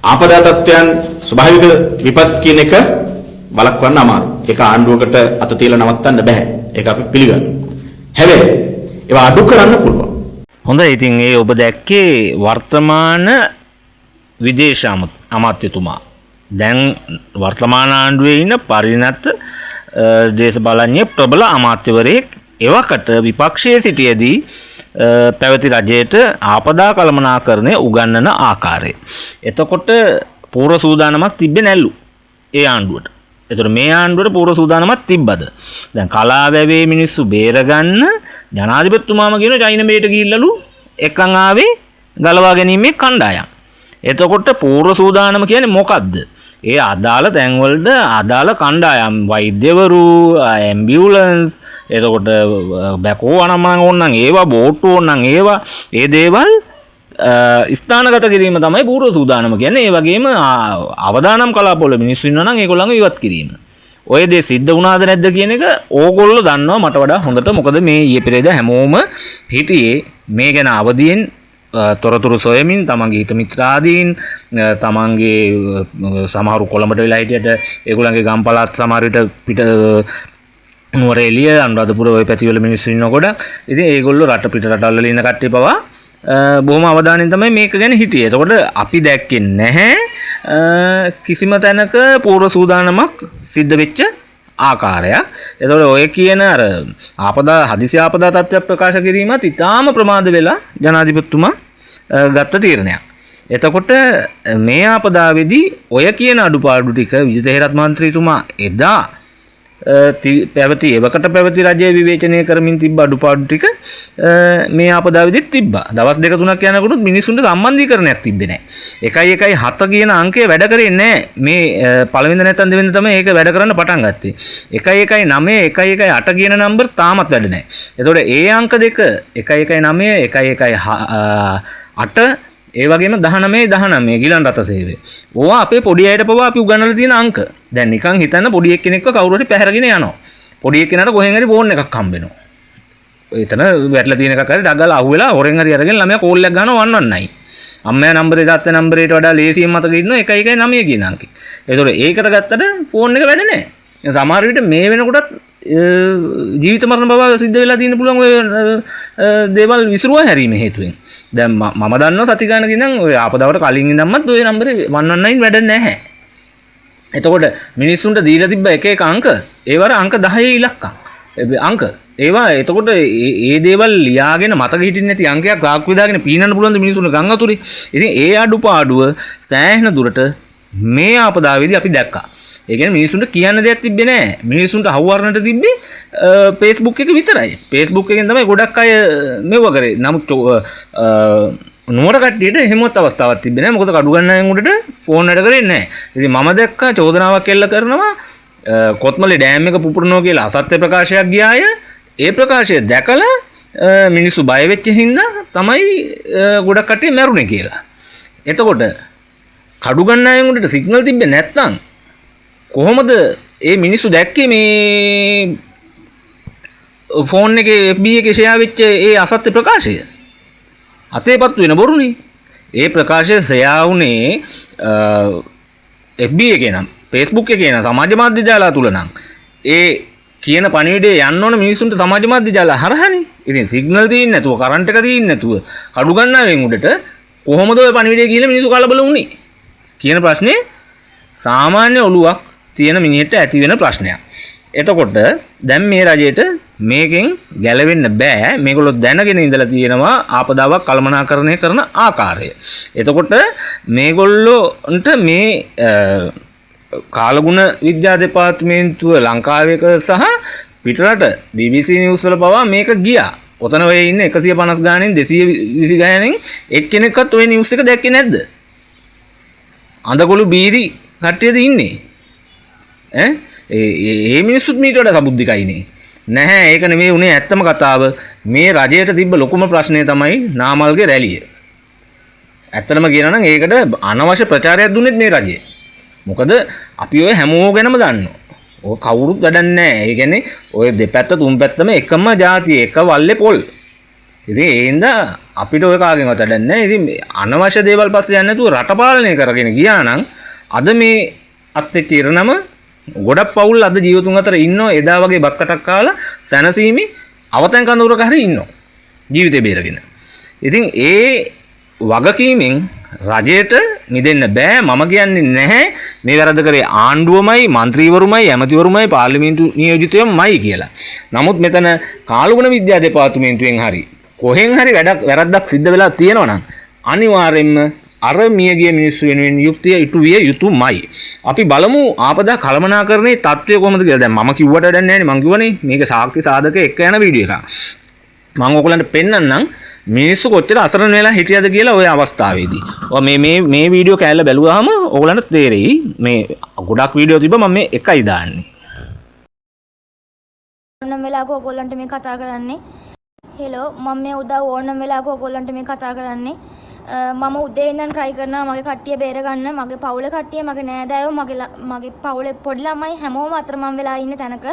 ආපදා තත්ත්වයන් ස්වභාවික විපත් කියන එක වළක්වන්න අමාරුයි. ඒක ආණ්ඩුවකට අත තියලා නවත්තන්න බෑ. ඒක අපි පිළිගන්නවා. හැබැයි ඒවා අඩු කරන්න පුළුවන්. හොඳයි, ඉතින් ඒ ඔබ දැක්කේ වර්තමාන විදේශ අමාත්‍යතුමා. දැන් වර්තමාන ආණ්ඩුවේ ඉන්න පරිණත දේශපාලඥ ප්‍රබල අමාත්‍යවරයෙක්. එවකට විපක්ෂයේ සිටියේදී පැවති රජයට ආපදා කළමනාකරණය උගන්වන ආකාරය. එතකොට පූර්ව සූදානමක් තිබ්බේ නැල්ලු ඒ ආණ්ඩුවට. එතකොට මේ ආණ්ඩුවට පූර්ව සූදානමක් තිබ්බද? දැන් කලාවැවේ මිනිස්සු බේරගන්න ජනාධිපතිතුමාම කියන චයින බේට ගිහිල්ලලු එක්කන් ආවේ ගලවා ගැනීමේ කණ්ඩායම්. එතකොට පූර්ව සූදානම කියන්නේ මොකද්ද? ඒ අදාළ තැන්වලට අදාළ කණ්ඩායම්, වෛද්‍යවරු, ඇම්බියුලන්ස්, එතකොට බැකෝ අනම්මනම් ඕනනම් ඒවා, බෝට්ටු ඕනනම් ඒවා, ඒ දේවල් ස්ථානගත කිරීම තමයි පූර්ව සූදානම කියන්නේ. ඒ වගේම අවදානම් කලාපවල මිනිස්සු ඉන්නවා නම් ඒගොල්ලන්ව ඉවත් කිරීම. ඔය දේ සිද්ධ වුණාද නැද්ද කියන එක ඕගොල්ලෝ දන්නවා මට වඩා හොඳට. මොකද මේ ඊයේ පෙරේද හැමෝම හිටියේ මේ ගැන අවදියෙන් තොරතුරු සොයමින්, තමන්ගේ හිත මිත්‍රාදීන්, තමන්ගේ සමහරු කොළඹට වෙලා හිටියට ඒගොල්ලන්ගේ ගම් පළාත් සමහර විට පිට නුවර එළිය අනුරාධපුර ඔය පැතිවල මිනිස්සු ඉන්නවා ගොඩක්. ඉතින් ඒගොල්ලෝ රට පිට රටවල් වල ඉන්න කට්ටිය පවා බොහොම අවධානයෙන් තමයි මේක ගැන හිටියේ. එතකොට අපි දැක්කේ නැහැ කිසිම තැනක පූර්ව සූදානමක් සිද්ධ වෙච්ච ආකාරයක්. එතකොට ඔය කියන අර ආපදා හදිසි ආපදා තත්ත්වයක් ප්‍රකාශ කිරීමත් ඉතාම ප්‍රමාද වෙලා ජනාධිපතිතුමා ගත්ත තීරණයක්. එතකොට මේ ආපදාවේදී ඔය කියන අඩුපාඩු ටික විජිත හේරත් මන්ත්‍රීතුමා එදා පැවති එවකට පැවති රජය විවේචනය කරමින් තිබ්බ අඩුපාඩු ටික මේ ආපදාවේදීත් තිබ්බා. දවස් දෙක තුනක් යනකොට මිනිස්සුන්ට සම්බන්ධීකරණයක් තිබ්බේ නැහැ. 1 1 7 කියන අංකය වැඩ කරේ නැහැ. මේ පළවෙනිද නැත්නම් දෙවෙනිද තමයි ඒක වැඩ කරන්න පටන් ගත්තේ. 1 1 9 1 1 8 කියන නම්බර් තාමත් වැඩ නැහැ. එතකොට ඒ අංක දෙක 1 1 9 1 1 8 ඒ වගේම 19 19 ගිලන් රථ සේවය. ඕවා අපේ පොඩි අයට පවා අපි උගන්වලා තියෙන අංක. දැන් නිකන් හිතන්න පොඩි එක්කෙනෙක්ව කවුරු හරි පැහැරගෙන යනවා. පොඩි එක්කෙනාට කොහෙන් හරි ෆෝන් එකක් හම්බ වෙනවා. එතන වැටලා තියෙන එකක් හරි ඩගලා අහුවෙලා හොරෙන් හරි අරගෙන ළමයා කෝල් එකක් ගන්නවා 119. අම්මයා නම්බරේ තාත්තා නම්බරේට වඩා ලේසියෙන් මතක ඉන්නවා 1 1 9 කියන අංකේ. ඒතකොට ඒකට ගත්තට ෆෝන් එක වැඩ නැහැ. දැන් සමහර විට මේ වෙනකොටත් ජීවිත මරණ බව සිද්ධ වෙලා තියෙන්න පුළුවන් ඔය දේවල් විසිරුවා හැරීම හේතුවෙන්. දැන් මම දන්නවා සති ගානක ඉඳන් ඔය ආපදාවට කලින් ඉඳන්මත් ඔය නම්බරේ 119 වැඩ නැහැ. එතකොට මිනිස්සුන්ට දීලා තිබ්බ එක එක අංක ඒවර අංක 10 ඉලක්කම් අංක ඒවා එතකොට ඒ දේවල් ලියාගෙන මතක හිටින්නේ නැති අංකයක් රාක්කු විදාගෙන පීනන්න පුළුවන් ද මිනිස්සුන්ට ගම් වතුරේ. ඉතින් ඒ අඩුපාඩුව සෑහෙන දුරට මේ ආපදාවේදී අපි දැක්කා. ඒ කියන්නේ මිනිස්සුන්ට කියන්න දෙයක් තිබ්බේ නෑ. මිනිස්සුන්ට හවුහරන්නට තිබ්බේ Facebook එක විතරයි. Facebook එකෙන් තමයි ගොඩක් අය මෙව්ව කරේ. නමුත් නුවර කට්ටියට එහෙමවත් අවස්ථාවක් තිබ්බේ නෑ. මොකද කඩු ගන්න අයන් උඩට ෆෝන් වැඩ කරේ නෑ. ඉතින් මම දැක්කා චෝදනාවක් එල්ල කරනවා කොත්මලේ ඩෑම් එක පුපුරනවා කියලා අසත්‍ය ප්‍රකාශයක් ගියාය. ඒ ප්‍රකාශය දැකලා මිනිස්සු බය වෙච්ච හින්දා තමයි ගොඩක් කට්ටිය මැරුණේ කියලා. එතකොට කඩු ගන්න අයන් උඩට සිග්නල් තිබ්බේ නැත්නම් කොහොමද ඒ මිනිස්සු දැක්කේ මේ ෆෝන් එකේ FB එකේ ෂෙයා වෙච්ච ඒ අසත්‍ය ප්‍රකාශය? අතේපත් වෙන බොරුනේ. ඒ ප්‍රකාශය ෂෙයා වුණේ FB එකේ නම් Facebook එකේ නම් සමාජ මාධ්‍ය ජාලා තුල නම් ඒ කියන පණිවිඩය යන්න ඕන මිනිස්සුන්ට සමාජ මාධ්‍ය ජාලා හරහානේ. ඉතින් සිග්නල් තියෙන්නේ නැතුව කරන්ට් එක තියෙන්නේ නැතුව කඩු ගන්නාවෙන් උඩට කොහොමද ඔය පණිවිඩය කියලා මිනිස්සු කලබල වුණේ කියන ප්‍රශ්නේ සාමාන්‍ය ඔළුවක් තියෙන මිනිහෙට ඇති වෙන ප්‍රශ්නයක්. එතකොට දැන් මේ රජයට මේකෙන් ගැලවෙන්න බෑ. මේගොල්ලෝ දැනගෙන ඉඳලා තියෙනවා ආපදාවක් කළමනාකරණය කරන ආකාරය. එතකොට මේගොල්ලොන්ට මේ කාලගුණ විද්‍යා දෙපාර්තමේන්තුව ලංකාවේ සහ පිටරට BBC news වල පවා මේක ගියා. ඔතන ඔය ඉන්න 150 ගානෙන් 220 ගානෙන් එක්කෙනෙක්වත් ඔය නිවුස් එක දැක්කේ නැද්ද? අඳගොළු බීරි කට්ටියද ඉන්නේ? ඈ ඒ මිනිස්සුත් මීට වඩා සබුද්ධිකයිනේ. නැහැ, ඒක නෙමෙයි උනේ ඇත්තම කතාව. මේ රජයට තිබ්බ ලොකුම ප්‍රශ්නය තමයි නාමල්ගේ රැළිය. ඇත්තටම කියනවා නම් ඒකට අනවශ්‍ය ප්‍රචාරයක් දුන්නෙත් මේ රජය. මොකද අපි ඔය හැමෝම ගැනම දන්නවා. ඔය කවුරුත් වැඩක් නැහැ. ඒ කියන්නේ ඔය දෙපැත්ත තුන් පැත්තම එකම ජාතිය, එක වල්ලේ පොල්. ඉතින් ඒ හින්දා අපිට ඔය කාගෙන්වත් වැඩක් නැහැ. ඉතින් අනවශ්‍ය දේවල් පස්සේ යන්නේ නැතුව රට පාලනය කරගෙන ගියා නම් අද මේ අත් එක්ක ඉරණම ගොඩක් පවුල් අද ජීවතුන් අතර ඉන්නවා. එදා වගේ බත් කටක් කාලා සැනසීමේ අවතැන් කඳවුරක හරි ඉන්නවා ජීවිතේ බේරගෙන. ඉතින් ඒ වගකීමෙන් රජයට මිදෙන්න බෑ. මම කියන්නේ නැහැ මේ වැරද්ද කරේ ආණ්ඩුවමයි, මන්ත්‍රීවරුමයි, ඇමතිවරුමයි, පාර්ලිමේන්තු නියෝජිතයෝමයි කියලා. නමුත් මෙතන කාලගුණ විද්‍යා දෙපාර්තමේන්තුවෙන් හරි කොහෙන් හරි වැඩක් වැරද්දක් සිද්ධ වෙලා තියෙනවා නම් අනිවාර්යෙන්ම අර මියගිය මිනිස්සු වෙනුවෙන් යුක්තිය ඉටු විය යුතුමයි. අපි බලමු ආපදා කළමනාකරණයේ තත්ත්වය කොහොමද කියලා. දැන් මම කිව්වට වැඩක් නැහැ නේ. මං කිව්වනේ මේක සාක්ෂි සාධක එක්ක යන වීඩියෝ එකක්. මං ඔයගොල්ලන්ට පෙන්නන්නම් මිනිස්සු කොච්චර අසරණ වෙලා හිටියද කියලා ඔය අවස්ථාවේදී. ඔය මේ මේ මේ වීඩියෝ කෑල්ල බැලුවාම ඔයගොල්ලන්ට තේරෙයි. මේ ගොඩක් වීඩියෝ තිබ්බ මම මේ එකයි දාන්නේ. ඕනම වෙලාවක ඔයගොල්ලන්ට මේ කතා කරන්නේ. හෙලෝ, මම මේ උදව් ඕනම වෙලාවක ඔයගොල්ලන්ට මේ කතා කරන්නේ. මම උදේ ඉඳන් try කරනවා මගේ කට්ටිය බේරගන්න. මගේ පවුලේ කට්ටිය, මගේ නෑදෑයෝ, මගේ පවුලේ පොඩි ළමයි හැමෝම අතරමං වෙලා ඉන්න තැනක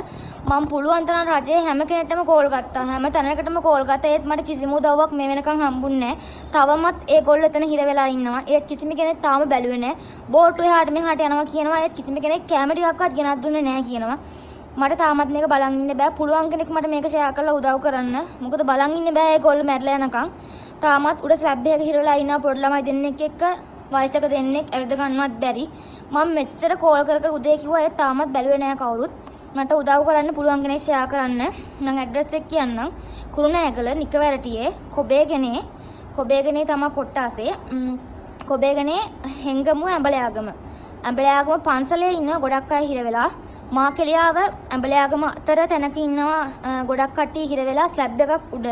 මම පුළුවන් තරම් රජයේ හැම කෙනෙක්ටම කෝල් ගත්තා. හැම තැනකටම කෝල් ගත්තා. ඒත් මට කිසිම උදව්වක් මේ වෙනකන් හම්බුන්නේ නෑ. තවමත් ඒගොල්ලෝ එතන හිර වෙලා ඉන්නවා. ඒත් කිසිම කෙනෙක් තාම බැලුවේ නෑ. බෝට්ටු එහාට මෙහාට යනවා කියනවා. ඒත් කිසිම කෙනෙක් කැම ටිකක්වත් ගෙනත් දුන්නේ නෑ කියනවා. මට තාමත් මේක බලන් ඉන්න බෑ. පුළුවන් කෙනෙක් මට මේක ෂෙයා කරලා උදව් කරන්න. මොකද බලන් ඉන්න බෑ ඒගොල්ලෝ මැරලා යනකම්. තාමත් උඩ ස්ලැබ් එකක හිර වෙලා ඉන්නවා පොඩි ළමයි දෙන්නෙක් එක්ක, වයසක දෙන්නෙක්, ඇවිද ගන්නවත් බැරි. මම මෙච්චර කෝල් කර කර උදේ කිව්වා, ඒත් තාමත් බැලුවේ නෑ කවුරුත්. මට උදව් කරන්න පුළුවන් කෙනෙක් ෂෙයා කරන්න. මං ඇඩ්‍රස් එක කියන්නම්. කුරුණෑගල නිකවැරටියේ කොබේගනේ, කොබේගනේ තමයි කොට්ටාසේ. කොබේගනේ හෙංගමුව ඇඹලයාගම. ඇඹලයාගම පන්සලේ ඉන්න ගොඩක් අය හිර වෙලා. මාකෙලියාව ඇඹලයාගම අතර තැනක ඉන්නවා ගොඩක් කට්ටිය හිර වෙලා ස්ලැබ් එකක් උඩ.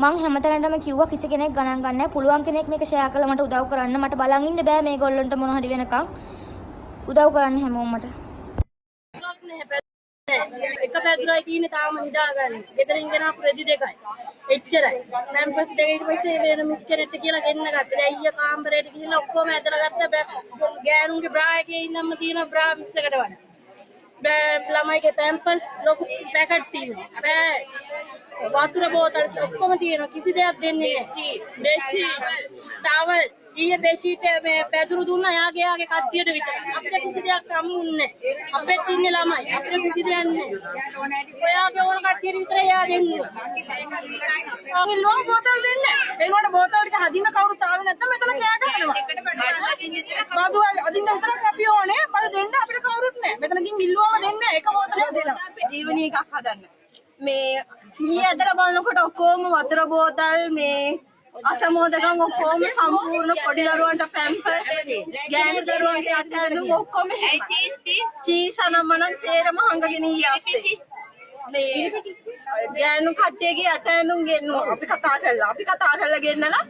මං හැමතැනටම කිව්වා කිසි කෙනෙක් ගණන් ගන්න නැහැ. පුළුවන් කෙනෙක් මේක ෂෙයා කරලා මට උදව් කරන්න. මට බලන් ඉන්න බෑ මේගොල්ලන්ට මොන හරි වෙනකන්. උදව් කරන්න හැමෝම මට. එක පැදුරයි තියෙන්නේ තාම නිදාගන්න. ගෙදරින් ගෙනාපු රෙදි දෙකයි. එච්චරයි. පැම්පස් දෙක ඊට පස්සේ වෙන මිස් කෙනෙක්ට කියලා ගෙන්න ගත්තා. දැන් ඊයේ කාමරේට ගිහිල්ලා ඔක්කොම ඇදලා ගත්තා. ගෑනුන්ගේ බ්‍රා එකේ ඉන්නම්ම තියෙන බ්‍රා 20කට වඩා. ළමයිගේ පැම්පස් ලොකු පැකට් තියෙනවා. බෑ වතුර බෝතල් ඔක්කොම තියෙනවා. කිසි දෙයක් දෙන්නේ නැහැ. බෙඩ්ෂීට්, ටවල්, ඊයේ බෙඩ්ෂීට් මේ පැදුරු දුන්නා යාගේ යාගේ කට්ටියට විතරයි. අපිට කිසි දෙයක් හම්බුන්නේ නැහැ. අපෙත් ඉන්නේ ළමයි. අපිට කිසි දෙයක් නැහැ. ඔයාගේ ඕන කට්ටියට විතරයි යා දෙන්නේ. අපි ලෝ බෝතල් දෙන්නේ. ඒ වුණාට බෝතල් ටික හදින්න කවුරුත් ආවේ නැත්නම් මෙතන කෑ ගහනවා. බදු අදින්න විතරක් අපි ඕනේ. බඩ දෙන්න අපිට කවුරුත් නැහැ. මෙතන ගින් ඉල්ලුවම දෙන්නේ නැහැ. එක බෝතලයක් දෙනවා. ජීවනී එකක් හදන්න. මේ ඊයේ ඇදලා බලනකොට ඔක්කොම වතුර බෝතල් මේ අසමෝදකම් ඔක්කොම සම්පූර්ණ පොඩි දරුවන්ට පැම්පර්ස්, ගෑනු දරුවන්ගේ අට ඇඳුම් ඔක්කොම එහෙමයි. චීස් අනම්මනම් සේරම හංගගෙන ඊයේ ආස්තේ. මේ ගෑනු කට්ටියගේ අට ඇඳුම් ගෙන්නුවා. අපි කතා කළා. අපි කතා කරලා ගෙන්නලා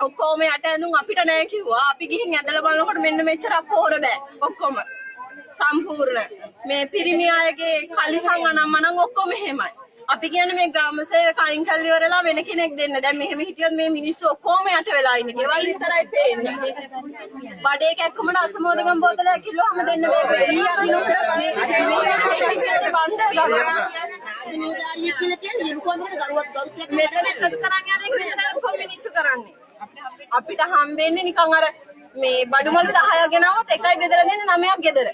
ඔක්කොම යට ඇඳුම් අපිට නෑ කිව්වා. අපි ගිහින් ඇදලා බලනකොට මෙන්න මෙච්චර පොර බෑ ඔක්කොම සම්පූර්ණ. මේ පිරිමි අයගේ කලිසම් අනම්මනම් ඔක්කොම එහෙමයි. අපි කියන්නේ මේ ග්‍රාම සේවක අයින් කරලා ඉවරලා වෙන කෙනෙක් දෙන්න. දැන් මෙහෙම හිටියොත් මේ මිනිස්සු ඔක්කොම යට වෙලා ඉන්නේ. ගෙවල් විතරයි පේන්නේ. බඩේ කැක්කුමට අසමෝදගම් බෝතලයක් කිව්වහම දෙන්න බෑ. ඊ අදිනකොට මේ බණ්ඩ ගහනවා. මෙතන එකතු කරන් යන එක විතරයි ඔක්කොම මිනිස්සු කරන්නේ. අපිට හම්බෙන්නේ නිකන් අර මේ බඩු මලු 10ක් ගෙනාවොත් එකයි බෙදලා දෙන්නේ 9ක් ගෙදර.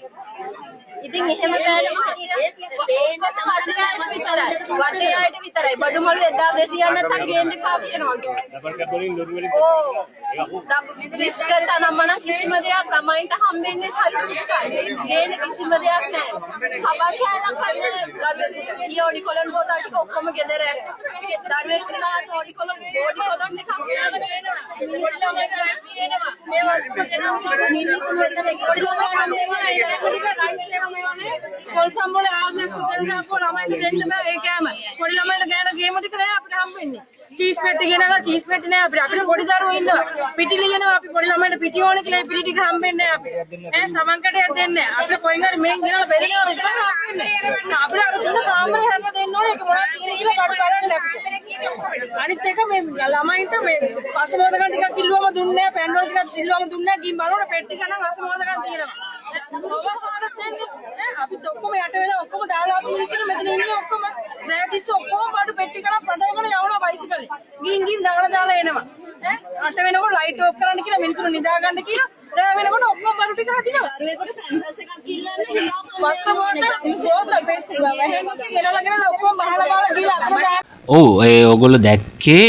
ඉතින් එහෙම බෑනේ මහත්තයා. වටේ අයට විතරයි. වටේ අයට විතරයි. බඩු මලු 1200ක් නැත්තම් ගේන්න එපා කියනවලු. ඔව්. බිස්කට් අනම්මනම් කිසිම දෙයක් ළමයින්ට හම්බෙන්නේ හරි දුකයි. ගේන කිසිම දෙයක් නෑ. සබන් කෑල්ලක් හරි නෑ. දරුවෙක් ගිය ඔඩි කොලන් බෝතල් ටික ඔක්කොම ගෙදර. දරුවෙක් දාන්න ඔඩි කොලන් බෝඩි කොලන් එකක් පොඩි ළමයින්ට රයිස් ගේනවා. මේවා ඔක්කොම ගෙනාවම මිනිස්සු මෙතන පොඩි ළමයින්ට මේවා රයිස් ඒවා මේවා නේ. පොල් සම්බෝල ආගස් දෙන්න අපෝ ළමයින්ට දෙන්න බෑ ඒ කෑම. පොඩි ළමයින්ට ගෑන ගේම ටික නෑ අපිට හම්බෙන්නේ. චීස් පෙට්ටි ගෙනලා චීස් පෙට්ටි නෑ අපිට. අපිට පොඩි දරුවෝ ඉන්නවා. පිටි ලියනවා අපි පොඩි ළමයින්ට පිටි ඕනේ කියලා ඒ පිටි ටික හම්බෙන්නේ නෑ අපිට. ඈ සමන් කටයක් දෙන්නේ නෑ. අපිට කොහෙන් හරි මේන් ගෙනලා බෙදනවා විතරක් හම්බෙන්නේ. අපිට අර තියෙන කාමරේ හැරලා දෙන්න ඕනේ. ඒක මොනවද තියෙන්නේ කියලා බඩු බලන්න අපිට. අනිත් එක මේ ළමයින්ට මේ පසමෝදකම් ටිකක් ඉල්ලුවම දුන්නේ නෑ. පැන්ඩෝල් ටිකක් ඉල්ලුවම දුන්නේ නෑ. ගිහින් බලනකොට පෙට්ටි ගණන් අසමෝදකම් තියෙනවා. කොහොමද දෙන්නේ? ඈ අපිත් ඔක්කොම යට වෙලා ඔක්කොම දාලා ආපු මිනිස්සුනේ මෙතන ඉන්නේ ඔක්කොම. රෑ තිස්සේ ඔක්කොම බඩු පෙට්ටි ගණන් පටවගෙන යවනවා බයිසිකලේ. ගිහින් ගිහින් දාලා දාලා එනවා. ඈ අට වෙනකොට ලයිට් ඔෆ් කරන්න කියලා මිනිස්සුන්ට නිදා ගන්න කියලා රෑ වෙනකොට ඔක්කොම බඩු ටික හදිනවා. දරුවෙකුට පැම්පස් එකක් ඉල්ලන්න හිඟා වත්ත බෝතල් පෙට්ටි ගෙනලා ගෙනලා ඔක්කොම බහලා බහලා ගිහලා අතන දාලා. ඔව්, ඒ ඔයගොල්ලෝ දැක්කේ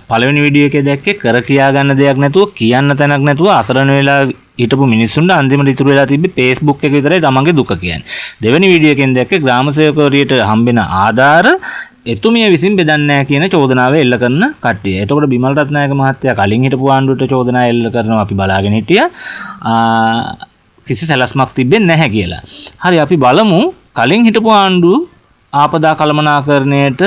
පළවෙනි වීඩියෝ එකේ දැක්කේ කර කියා ගන්න දෙයක් නැතුව කියන්න තැනක් නැතුව අසරණ වෙලා හිටපු මිනිස්සුන්ට අන්තිමට ඉතුරු වෙලා තිබ්බේ Facebook එක විතරයි තමන්ගේ දුක කියන්නේ. දෙවෙනි වීඩියෝ එකෙන් දැක්කේ ග්‍රාම සේවකවරියට හම්බෙන ආධාර එතුමිය විසින් බෙදන්නේ නැහැ කියන චෝදනාව එල්ල කරන කට්ටිය. එතකොට බිමල් රත්නායක මහත්තයා කලින් හිටපු ආණ්ඩුවට චෝදනා එල්ල කරනවා අපි බලාගෙන හිටියා. කිසි සැලැස්මක් තිබෙන්නේ නැහැ කියලා. හරි, අපි බලමු කලින් හිටපු ආණ්ඩුව ආපදා කළමනාකරණයට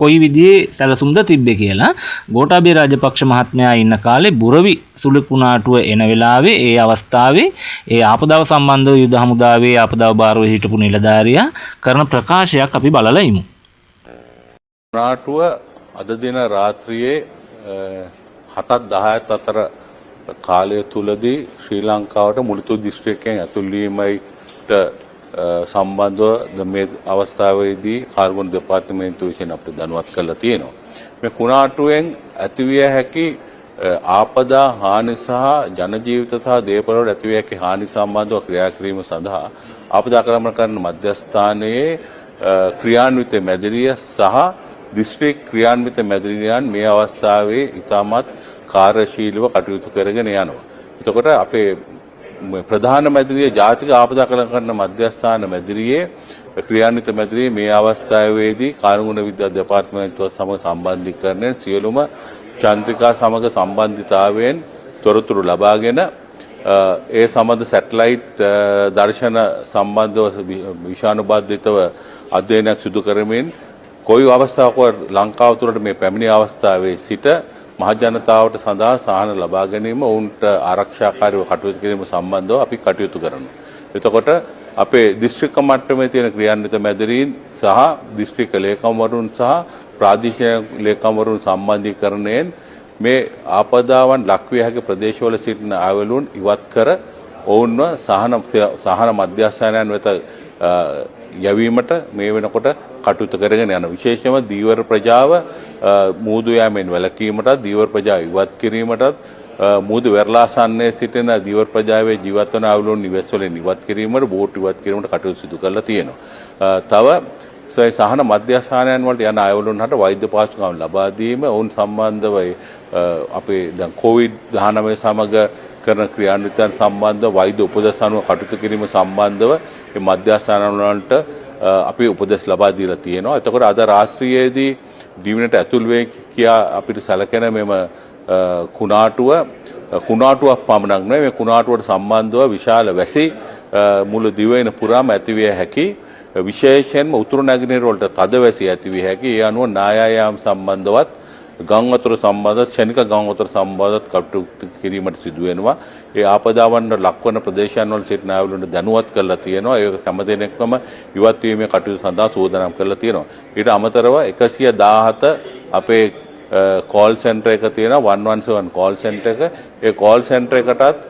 කොයි විදිහේ සැලසුම්ද තිබ්බේ කියලා. ගෝඨාභය රාජපක්ෂ මහත්මයා ඉන්න කාලේ බුරවි සුළුකුණාටුව එන වෙලාවේ ඒ අවස්ථාවේ ඒ ආපදාව සම්බන්ධව යුද හමුදාවේ ආපදාව භාරව හිටපු නිලධාරියා කරන ප්‍රකාශයක් අපි බලලා ඉමු. කුණාටුව අද දින රාත්‍රියේ 7:10 අතර කාලය තුලදී ශ්‍රී ලංකාවට මුලිතු දිස්ත්‍රික්කයෙන් ඇතුල් වීමට සම්බන්ධව මේ අවස්ථාවේදී කාර්ගුණ දෙපාර්තමේන්තුව විසින් අපිට දැනුවත් කරලා තියෙනවා. මේ කුණාටුවෙන් ඇතිවිය හැකි ආපදා හානි සහ ජන ජීවිත සහ දේපළ වලට ඇතිවිය හැකි හානි සම්බන්ධව ක්‍රියා කිරීම සඳහා ආපදා කළමනාකරණ මධ්‍යස්ථානයේ ක්‍රියාන්විත මැදිරිය සහ දිස්ත්‍රික් ක්‍රියාන්විත මැදිරියන් මේ අවස්ථාවේ ඉතාමත් කාර්යශීලීව කටයුතු කරගෙන යනවා. එතකොට අපේ ප්‍රධාන මැදිරිය ජාතික ආපදා කළමනාකරණ මධ්‍යස්ථාන මැදිරියේ ක්‍රියාන්විත මැදිරියේ මේ අවස්ථාවේදී කාර්යගුණ විද්‍යා දෙපාර්තමේන්තුව සමග සම්බන්ධීකරණයෙන් සියලුම චන්ද්‍රිකා සමග සම්බන්ධතාවයෙන් තොරතුරු ලබාගෙන ඒ සමග සැටලයිට් දර්ශන සම්බන්ධව විෂාණුබද්ධිතව අධ්‍යයනයක් සිදු කරමින් කොයි අවස්ථාවකවත් ලංකාව තුළට මේ පැමිණි අවස්ථාවේ සිට මහජනතාවට සඳහා සහන ලබා ගැනීම ඔවුන්ට ආරක්ෂාකාරීව කටයුතු කිරීම සම්බන්ධව අපි කටයුතු කරනවා. එතකොට අපේ දිස්ත්‍රික්ක මට්ටමේ තියෙන ක්‍රියාන්විත මැදිරීන් සහ දිස්ත්‍රික්ක ලේකම්වරුන් සහ ප්‍රාදේශීය ලේකම්වරුන් සම්බන්ධීකරණයෙන් මේ ආපදාවන් ලක්විය හැකි ප්‍රදේශවල සිටින ආවලුන් ඉවත් කර ඔවුන්ව සහන මධ්‍යස්ථානයන් වෙත යැවීමට මේ වෙනකොට කටයුතු කරගෙන යන විශේෂයෙන්ම දීවර ප්‍රජාව මූදු යාමෙන් වැළකීමටත් දීවර ප්‍රජාව ඉවත් කිරීමටත් මූදු වෙරළාසන්නයේ සිටින දීවර ප්‍රජාවේ ජීවත් වන ආවලුන් නිවෙස් වලින් ඉවත් කිරීමට බෝට් ඉවත් කිරීමට කටයුතු සිදු කරලා තියෙනවා. තව සහන මධ්‍යස්ථානයන් වලට යන අයවලුන් හට වෛද්‍ය පහසුකම් ලබා දීම ඔවුන් සම්බන්ධව අපේ දැන් කොවිඩ්-19 සමග කරන ක්‍රියාන්විතයන් සම්බන්ධව වෛද්‍ය උපදෙස් අනුව කටයුතු කිරීම සම්බන්ධව මේ මධ්‍යස්ථාන වලට අපි උපදෙස් ලබා දීලා තියෙනවා. එතකොට අද රාත්‍රියේදී දිවිනට ඇතුල් වේ කියා අපිට සැලකෙන මෙම කුණාටුව කුණාටුවක් පමණක් නෙවෙයි, මේ කුණාටුවට සම්බන්ධව විශාල වැසි මුළු දිවයින පුරාම ඇතිවිය හැකි. විශේෂයෙන්ම උතුරු නැගෙනහිර වලට තද වැසි ඇතිවිය හැකි. ඒ අනුව නායා යාම සම්බන්ධවත් ගම් වතුර සම්බන්ධ ක්ෂණික ගම් වතුර සම්බන්ධවත් කටයුතු කිරීමට සිදු වෙනවා. ඒ ආපදාවන්ට ලක්වන ප්‍රදේශයන් වල සිටින අයවලුන්ට දැනුවත් කරලා තියෙනවා. ඒක හැම දෙනෙක්ම ඉවත් වීමේ කටයුතු සඳහා සූදානම් කරලා තියෙනවා. ඊට අමතරව 117 අපේ කෝල් සෙන්ටර් එක තියෙනවා, 117 කෝල් සෙන්ටර් එක. ඒ කෝල් සෙන්ටර් එකටත්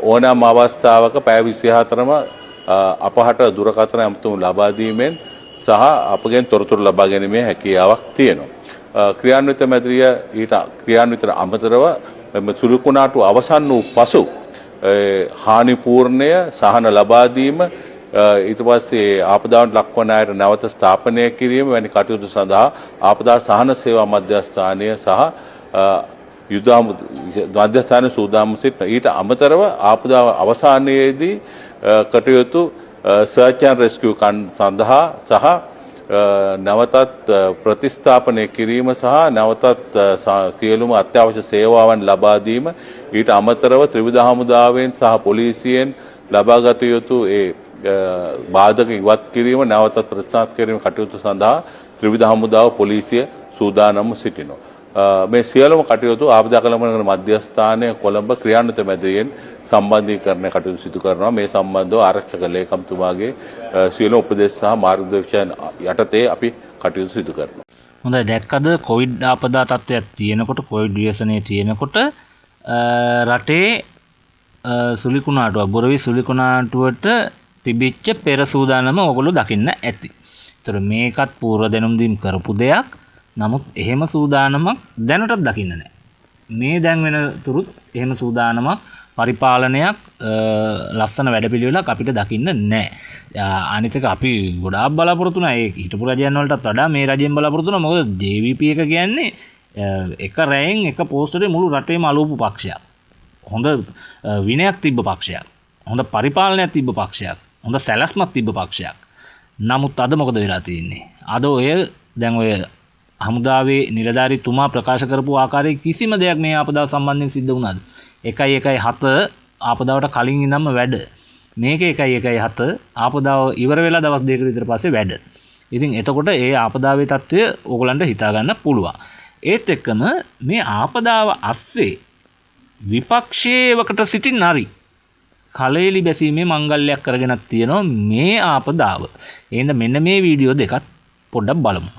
ඕනෑම අවස්ථාවක පැය 24ම අපහට දුරකථන ඇමතුම් ලබා දීමෙන් සහ අපගෙන් තොරතුරු ලබා ගැනීමේ හැකියාවක් තියෙනවා. ක්‍රියාන්විත මැදිරිය ඊට ක්‍රියාන්විතට අමතරව සුළු කුණාටු අවසන් වූ පසු හානි පූර්ණය සහන ලබා දීම ඊට පස්සේ ආපදාවට ලක්වන අයට නැවත ස්ථාපනය කිරීම වැනි කටයුතු සඳහා ආපදා සහන සේවා මධ්‍යස්ථානය සහ යුද මධ්‍යස්ථාන සූදානම් සිටින. ඊට අමතරව ආපදාව අවසානයේදී කටයුතු සර්ච් ඇන්ඩ් රෙස්කියු සඳහා සහ නැවතත් ප්‍රතිස්ථාපනය කිරීම සහ නැවතත් සියලුම අත්‍යවශ්‍ය සේවාවන් ලබා දීම, ඊට අමතරව ත්‍රිවිධ හමුදාවෙන් සහ පොලිසියෙන් ලබාගත යුතු ඒ බාධක ඉවත් කිරීම, නැවතත් ප්‍රතිස්ථාපන කිරීම කටයුතු සඳහා ත්‍රිවිධ හමුදාව පොලිසිය සූදානම්ව සිටිනවා. මේ සියලුම කටයුතු ආපදා කළමනාකරණ මධ්‍යස්ථානය කොළඹ ක්‍රියාන්විත මැදිරියෙන් සම්බන්ධීකරණ කටයුතු සිදු කරනවා. මේ සම්බන්ධව ආරක්ෂක ලේකම්තුමාගේ සියලුම උපදෙස් සහ මාර්ගදර්ශන යටතේ අපි කටයුතු සිදු කරනවා. හොඳයි, දැක්කද කොවිඩ් ආපදා තත්ත්වයක් තියෙනකොට, කොවිඩ් ව්‍යසනය තියෙනකොට රටේ සුලිකුණාටුවක්, බොරවි සුලිකුණාටුවට තිබිච්ච පෙර සූදානම ඔයගොල්ලෝ දකින්න ඇති. ඒතර මේකත් පූර්ව දැනුම් දීම් කරපු දෙයක්. නමුත් එහෙම සූදානමක් දැනටත් දකින්න නෑ. මේ දැන් වෙන තුරුත් එහෙම සූදානමක්, පරිපාලනයක්, ලස්සන වැඩපිළිවෙලක් අපිට දකින්න නෑ. අනිත් එක අපි ගොඩාක් බලාපොරොත්තු වුණා. ඒ හිටපු රජයන් වලටත් වඩා මේ රජයෙන් බලාපොරොත්තු වුණා. මොකද JVP එක කියන්නේ එක රැයෙන් එක පෝස්ටරේ මුළු රටේම අලූපු පක්ෂයක්. හොඳ විනයක් තිබ්බ පක්ෂයක්. හොඳ පරිපාලනයක් තිබ්බ පක්ෂයක්. හොඳ සැලැස්මක් තිබ්බ පක්ෂයක්. නමුත් අද මොකද වෙලා තියෙන්නේ? අද ඔය දැන් ඔය හමුදාවේ නිලධාරීතුමා ප්‍රකාශ කරපු ආකාරයේ කිසිම දෙයක් මේ ආපදාව සම්බන්ධයෙන් සිද්ධ වුණාද? 1.17 ආපදාවට කලින් ඉඳන්ම වැඩ. මේක 1.17 ආපදාව ඉවර වෙලා දවස් දෙකකට විතර පස්සේ වැඩ. ඉතින් එතකොට ඒ ආපදාවේ තත්ත්වය ඕගොල්ලන්ට හිතා ගන්න පුළුවන්. ඒත් එක්කම මේ ආපදාව අස්සේ විපක්ෂයේවකට සිටින හරි කලෙලි බැසීමේ මංගල්‍යයක් කරගෙනත් තියෙනවා මේ ආපදාව. එහෙනම් මෙන්න මේ වීඩියෝ දෙකත් පොඩ්ඩක් බලමු.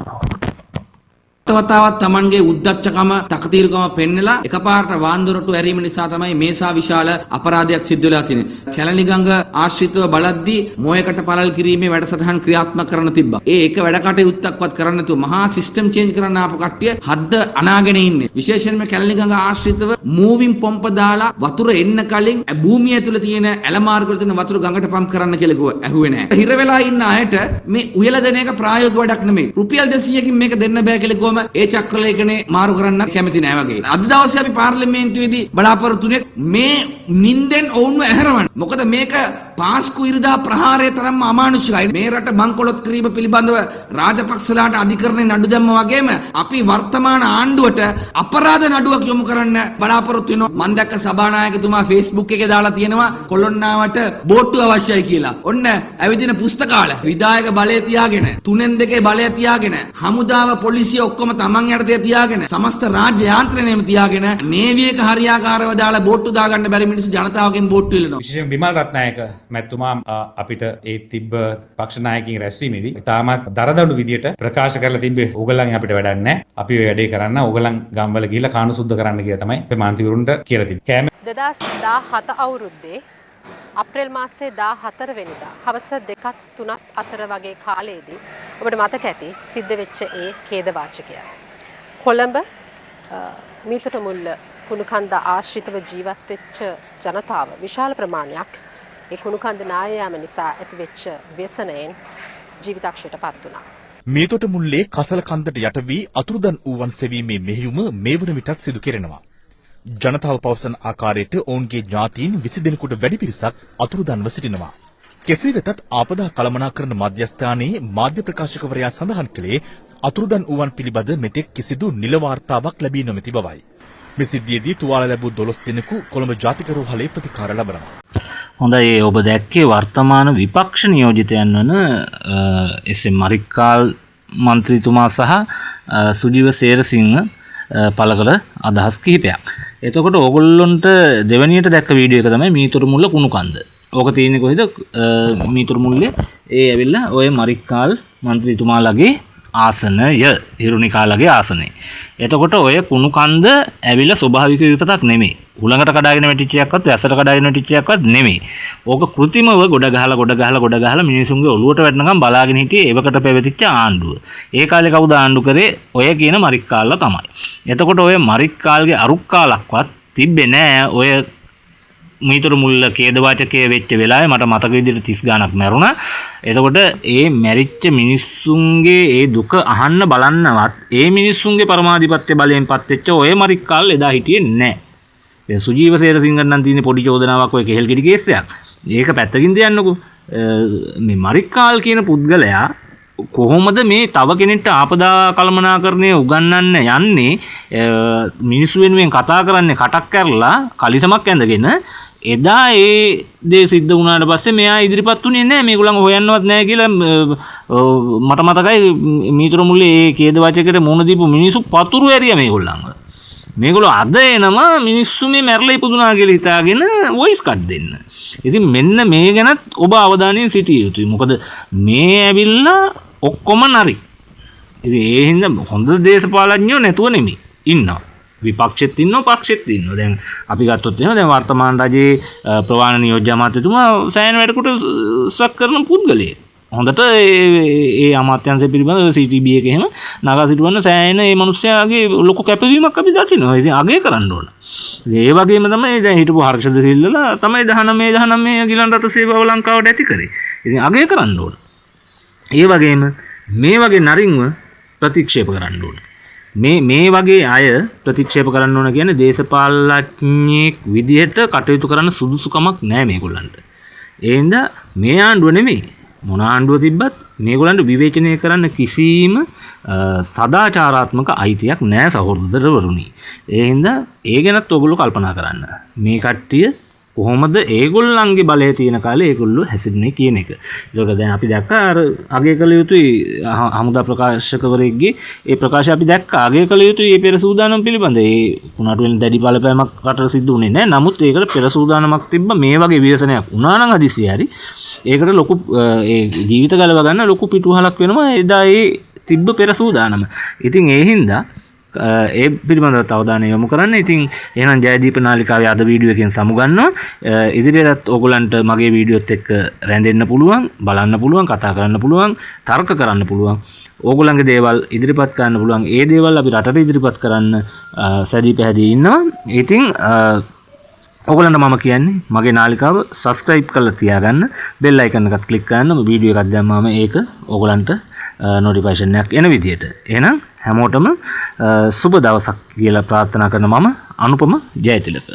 වතාවත් Tamanගේ උද්දච්චකම තකතිරුකම පෙන්නලා එකපාරට වාන්දොරටු ඇරීම නිසා තමයි මේසා විශාල අපරාධයක් සිද්ධ වෙලා තියෙන්නේ. කැලණි ගඟ ආශ්‍රිතව බලද්දී මොයකට පළල් කිරීමේ වැඩසටහන් ක්‍රියාත්මක කරන්න තිබ්බා. ඒ එක වැඩ කටයුත්තක්වත් කරන්න නැතුව මහා සිස්ටම් චේන්ජ් කරන්න ආපු කට්ටිය හද්ද අනාගෙන ඉන්නේ. විශේෂයෙන්ම කැලණි ගඟ ආශ්‍රිතව මූවින් පොම්ප දාලා වතුර එන්න කලින් භූමිය ඇතුළේ තියෙන ඇල මාර්ග වල තියෙන වතුර ගඟට පම්ප් කරන්න කියලා කිව්වා. ඇහුවේ නෑ. හිර වෙලා ඉන්න අයට මේ උයලා දෙන එක ප්‍රායෝගික වැඩක් නෙමෙයි. රුපියල් 200කින් මේක දෙන්න බෑ කියලා කිව්වම ඒ චක්‍රලේඛනේ මාරු කරන්න කැමති නෑ වගේ. අද දවසේ අපි පාර්ලිමේන්තුවේදී බලාපොරොත්තු වුණේ මේ නින්දෙන් ඔවුන්ව ඇහැරවන්න. මොකද මේක පාස්කු ඉරිදා ප්‍රහාරය තරම්ම අමානුෂිකයි. මේ රට බංකොලොත් කිරීම පිළිබඳව රාජපක්ෂලාට අධිකරණේ නඩු දැම්ම වගේම අපි වර්තමාන ආණ්ඩුවට අපරාධ නඩුවක් යොමු කරන්න බලාපොරොත්තු වෙනවා. මං දැක්ක සභානායකතුමා Facebook එකේ දාලා තියෙනවා කොළොන්නාවට බෝට්ටු අවශ්‍යයි කියලා. ඔන්න ඇවිදින පුස්තකාල විධායක බලය තියාගෙන, තුනෙන් දෙකේ බලය තියාගෙන, හමුදාව පොලිසිය ඔක්කොම තමන් යටතේ තියාගෙන, සමස්ත රාජ්‍ය යාන්ත්‍රණයම තියාගෙන නේවි එක හරියාකාරව දාලා බෝට්ටු දාගන්න බැරි මිනිස්සු ජනතාවගෙන් බෝට්ටු ඉල්ලනවා. විශේෂයෙන් බිමල් රත්නායක මැතිතුමා අපිට ඒ තිබ්බ පක්ෂ නායකයින් රැස්වීමේදී ඉතාමත් දරදඬු විදියට ප්‍රකාශ කරලා තිබ්බේ ඕගොල්ලන් අපිට වැඩක් නැහැ. අපි ඔය වැඩේ කරන්න ඕගොල්ලන් ගම්වල ගිහිල්ලා කාණු සුද්ධ කරන්න කියලා තමයි අපේ මන්ත්‍රීවරුන්ට කියලා තිබ්බේ. 2017 අවුරුද්දේ අප්‍රේල් මාසයේ 14 වෙනිදා හවස 2ත් 3ත් අතර වගේ කාලයේදී ඔබට මතක ඇති සිද්ධ වෙච්ච ඒ ඛේදවාචකය. කොළඹ මීතොටමුල්ල කුණුකන්ද ආශ්‍රිතව ජීවත් වෙච්ච ජනතාව විශාල ප්‍රමාණයක් ඒ කුණුකන්ද නාය යාම නිසා ඇතිවෙච්ච ව්‍යසනයෙන් ජීවිතක්ෂයට පත් වුණා. මීතොටමුල්ලේ කසල කන්දට යට වී අතුරුදන් වූවන් සෙවීමේ මෙහෙයුම මේ වන විටත් සිදු කෙරෙනවා. ජනතාව පවසන ආකාරයට ඔවුන්ගේ ඥාතීන් 20 දෙනෙකුට වැඩි පිරිසක් අතුරුදන්ව සිටිනවා. කෙසේ වෙතත් ආපදා කළමනාකරණ මධ්‍යස්ථානයේ මාධ්‍ය ප්‍රකාශකවරයා සඳහන් කළේ අතුරුදන් වූවන් පිළිබඳ මෙතෙක් කිසිදු නිල වාර්තාවක් ලැබී නොමැති බවයි. මේ සිද්ධියේදී තුවාල ලැබූ 12 දෙනෙකු කොළඹ ජාතික රෝහලේ ප්‍රතිකාර ලබනවා. හොඳයි, ඔබ දැක්කේ වර්තමාන විපක්ෂ නියෝජිතයන් වන එස්.එම්. මරික්කාල් මන්ත්‍රීතුමා සහ සුජීව සේරසිංහ පළ කළ අදහස් කිහිපයක්. එතකොට ඕගොල්ලොන්ට දෙවැනියට දැක්ක වීඩියෝ එක තමයි මීතොටමුල්ල කුණුකන්ද. ඕක තියෙන්නේ කොහෙද? මීතොටමුල්ලේ ඒ ඇවිල්ලා ඔය මරික්කාල් මන්ත්‍රීතුමාලගේ ආසනය, හිරුනිකාලගේ ආසනය. එතකොට ඔය කුණුකන්ද ඇවිල්ලා ස්වභාවික විපතක් නෙමෙයි. හුළඟට කඩාගෙන වැටිච්ච එකක්වත් වැස්සට කඩාගෙන වැටිච්ච එකක්වත් නෙමෙයි. ඕක කෘතිමව ගොඩ ගහලා ගොඩ ගහලා ගොඩ ගහලා මිනිසුන්ගේ ඔළුවට වැටෙනකම් බලාගෙන හිටියේ එවකට පැවතිච්ච ආණ්ඩුව. ඒ කාලේ කවුද ආණ්ඩු කරේ? ඔය කියන මරික්කාල්ලා තමයි. එතකොට ඔය මරික්කාල්ගේ අරුක්කාලක්වත් තිබ්බේ නෑ ඔය මීතර මුල්ල ඛේදවාචකය වෙච්ච වෙලාවේ මට මතක විදිහට 30 ගාණක් මැරුණා. එතකොට ඒ මැරිච්ච මිනිස්සුන්ගේ ඒ දුක අහන්න බලන්නවත් ඒ මිනිස්සුන්ගේ පරමාධිපත්‍ය බලයෙන් පත් වෙච්ච ඔය මරික්කාල් එදා හිටියේ නැහැ. දැන් සුජීව සේරසිංහන් නම් තියෙන පොඩි චෝදනාවක් ඔය කෙහෙල් ගෙඩි කේස් එකක්. ඒක පැත්තකින් තියන්නකෝ. මේ මරික්කාල් කියන පුද්ගලයා කොහොමද මේ තව කෙනෙක්ට ආපදා කළමනාකරණය උගන්වන්න යන්නේ, මිනිස්සු වෙනුවෙන් කතා කරන්නේ කටක් කරලා කලිසමක් ඇඳගෙන? එදා ඒ දේ සිද්ධ වුණාට පස්සේ මෙයා ඉදිරිපත් වුණේ නැහැ, මේගොල්ලන් හොයන්නවත් නැහැ කියලා මට මතකයි. මීතර මුල්ලේ ඒ ඛේදවාචකයට මුහුණ දීපු මිනිස්සු පතුරු ඇරියා මේගොල්ලන්ව. මේගොල්ලෝ අද එනවා මිනිස්සු මේ මැරලා ඉපදුනා කියලා හිතාගෙන වොයිස් කට් දෙන්න. ඉතින් මෙන්න මේ ගැනත් ඔබ අවධානයෙන් සිටිය යුතුයි. මොකද මේ ඇවිල්ලා ඔක්කොම නරි. ඉතින් ඒ හින්දා හොඳ දේශපාලඥයෝ නැතුව නෙමෙයි ඉන්නවා. විපක්ෂෙත් ඉන්නවා, පක්ෂෙත් ඉන්නවා. දැන් අපි ගත්තොත් එහෙම දැන් වර්තමාන රජයේ ප්‍රවාහන නියෝජ්‍ය අමාත්‍යතුමා සෑහෙන වැඩකට සක් කරන පුද්ගලයෙක්. හොඳට ඒ අමාත්‍යංශය පිළිබඳව CTB එක එහෙම නගා සිටවන්න සෑහෙන ඒ මිනිස්යාගේ ලොකු කැපවීමක් අපි දකිනවා. ඉතින් අගය කරන්න ඕන. ඉතින් ඒ වගේම තමයි දැන් හිටපු හර්ෂද සිල්වලා තමයි 19 ගිලන් රථ සේවාව ලංකාවට ඇති කරේ. ඉතින් අගය කරන්න ඕන. ඒ වගේම මේ වගේ නරින්ව ප්‍රතික්ෂේප කරන්න ඕන. මේ වගේ අය ප්‍රතික්ෂේප කරන්න ඕන කියන්නේ දේශපාලඥයෙක් විදිහට කටයුතු කරන්න සුදුසුකමක් නෑ මේගොල්ලන්ට. ඒ හින්දා මේ ආණ්ඩුව නෙමෙයි මොන ආණ්ඩුව තිබ්බත් මේගොල්ලන්ට විවේචනය කරන්න කිසිම සදාචාරාත්මක අයිතියක් නෑ සහෝදරවරුනි. ඒ හින්දා ඒ ගැනත් ඔයගොල්ලෝ කල්පනා කරන්න. මේ කට්ටිය කොහොමද ඒගොල්ලන්ගේ බලය තියෙන කාලේ ඒගොල්ලෝ හැසිරුනේ කියන එක. ඒකට දැන් අපි දැක්කා අර අගය කළ යුතුයි හමුදා ප්‍රකාශකවරයෙක්ගේ ඒ ප්‍රකාශය අපි දැක්කා. අගය කළ යුතුයි ඒ පෙර සූදානම් පිළිබඳ. ඒ කුණාටු වෙන දැඩි බලපෑමක් රටට සිද්ධ වුණේ නෑ. නමුත් ඒකට පෙර සූදානමක් තිබ්බ. මේ වගේ ව්‍යසනයක් වුණා නම් හදිසියෙ හරි ඒකට ලොකු ඒ ජීවිත ගලව ගන්න ලොකු පිටුවහලක් වෙනවා එදා ඒ තිබ්බ පෙර සූදානම. ඉතින් ඒ හින්දා ඒ පිළිබඳව අවධානය යොමු කරන්න. ඉතින් එහෙනම් ජයදීප නාලිකාවේ අද වීඩියෝ එකෙන් සමුගන්නවා. ඉදිරියටත් ඕගොල්ලන්ට මගේ වීඩියෝත් එක්ක රැඳෙන්න පුළුවන්, බලන්න පුළුවන්, කතා කරන්න පුළුවන්, තර්ක කරන්න පුළුවන්. ඕගොල්ලන්ගේ දේවල් ඉදිරිපත් කරන්න පුළුවන්. ඒ දේවල් අපි රටට ඉදිරිපත් කරන්න සැදී පැහැදී ඉන්නවා. ඉතින් ඔයගොල්ලන්ට මම කියන්නේ මගේ නාලිකාව සබ්ස්ක්‍රයිබ් කරලා තියාගන්න, බෙල් අයිකන් එකත් ක්ලික් කරන්න. වීඩියෝ එකක් දැම්මම ඒක ඔයගොල්ලන්ට නොටිෆිකේෂන් එකක් එන විදියට. එහෙනම් හැමෝටම සුබ දවසක් කියලා ප්‍රාර්ථනා කරන මම අනුපම ජයතිලක.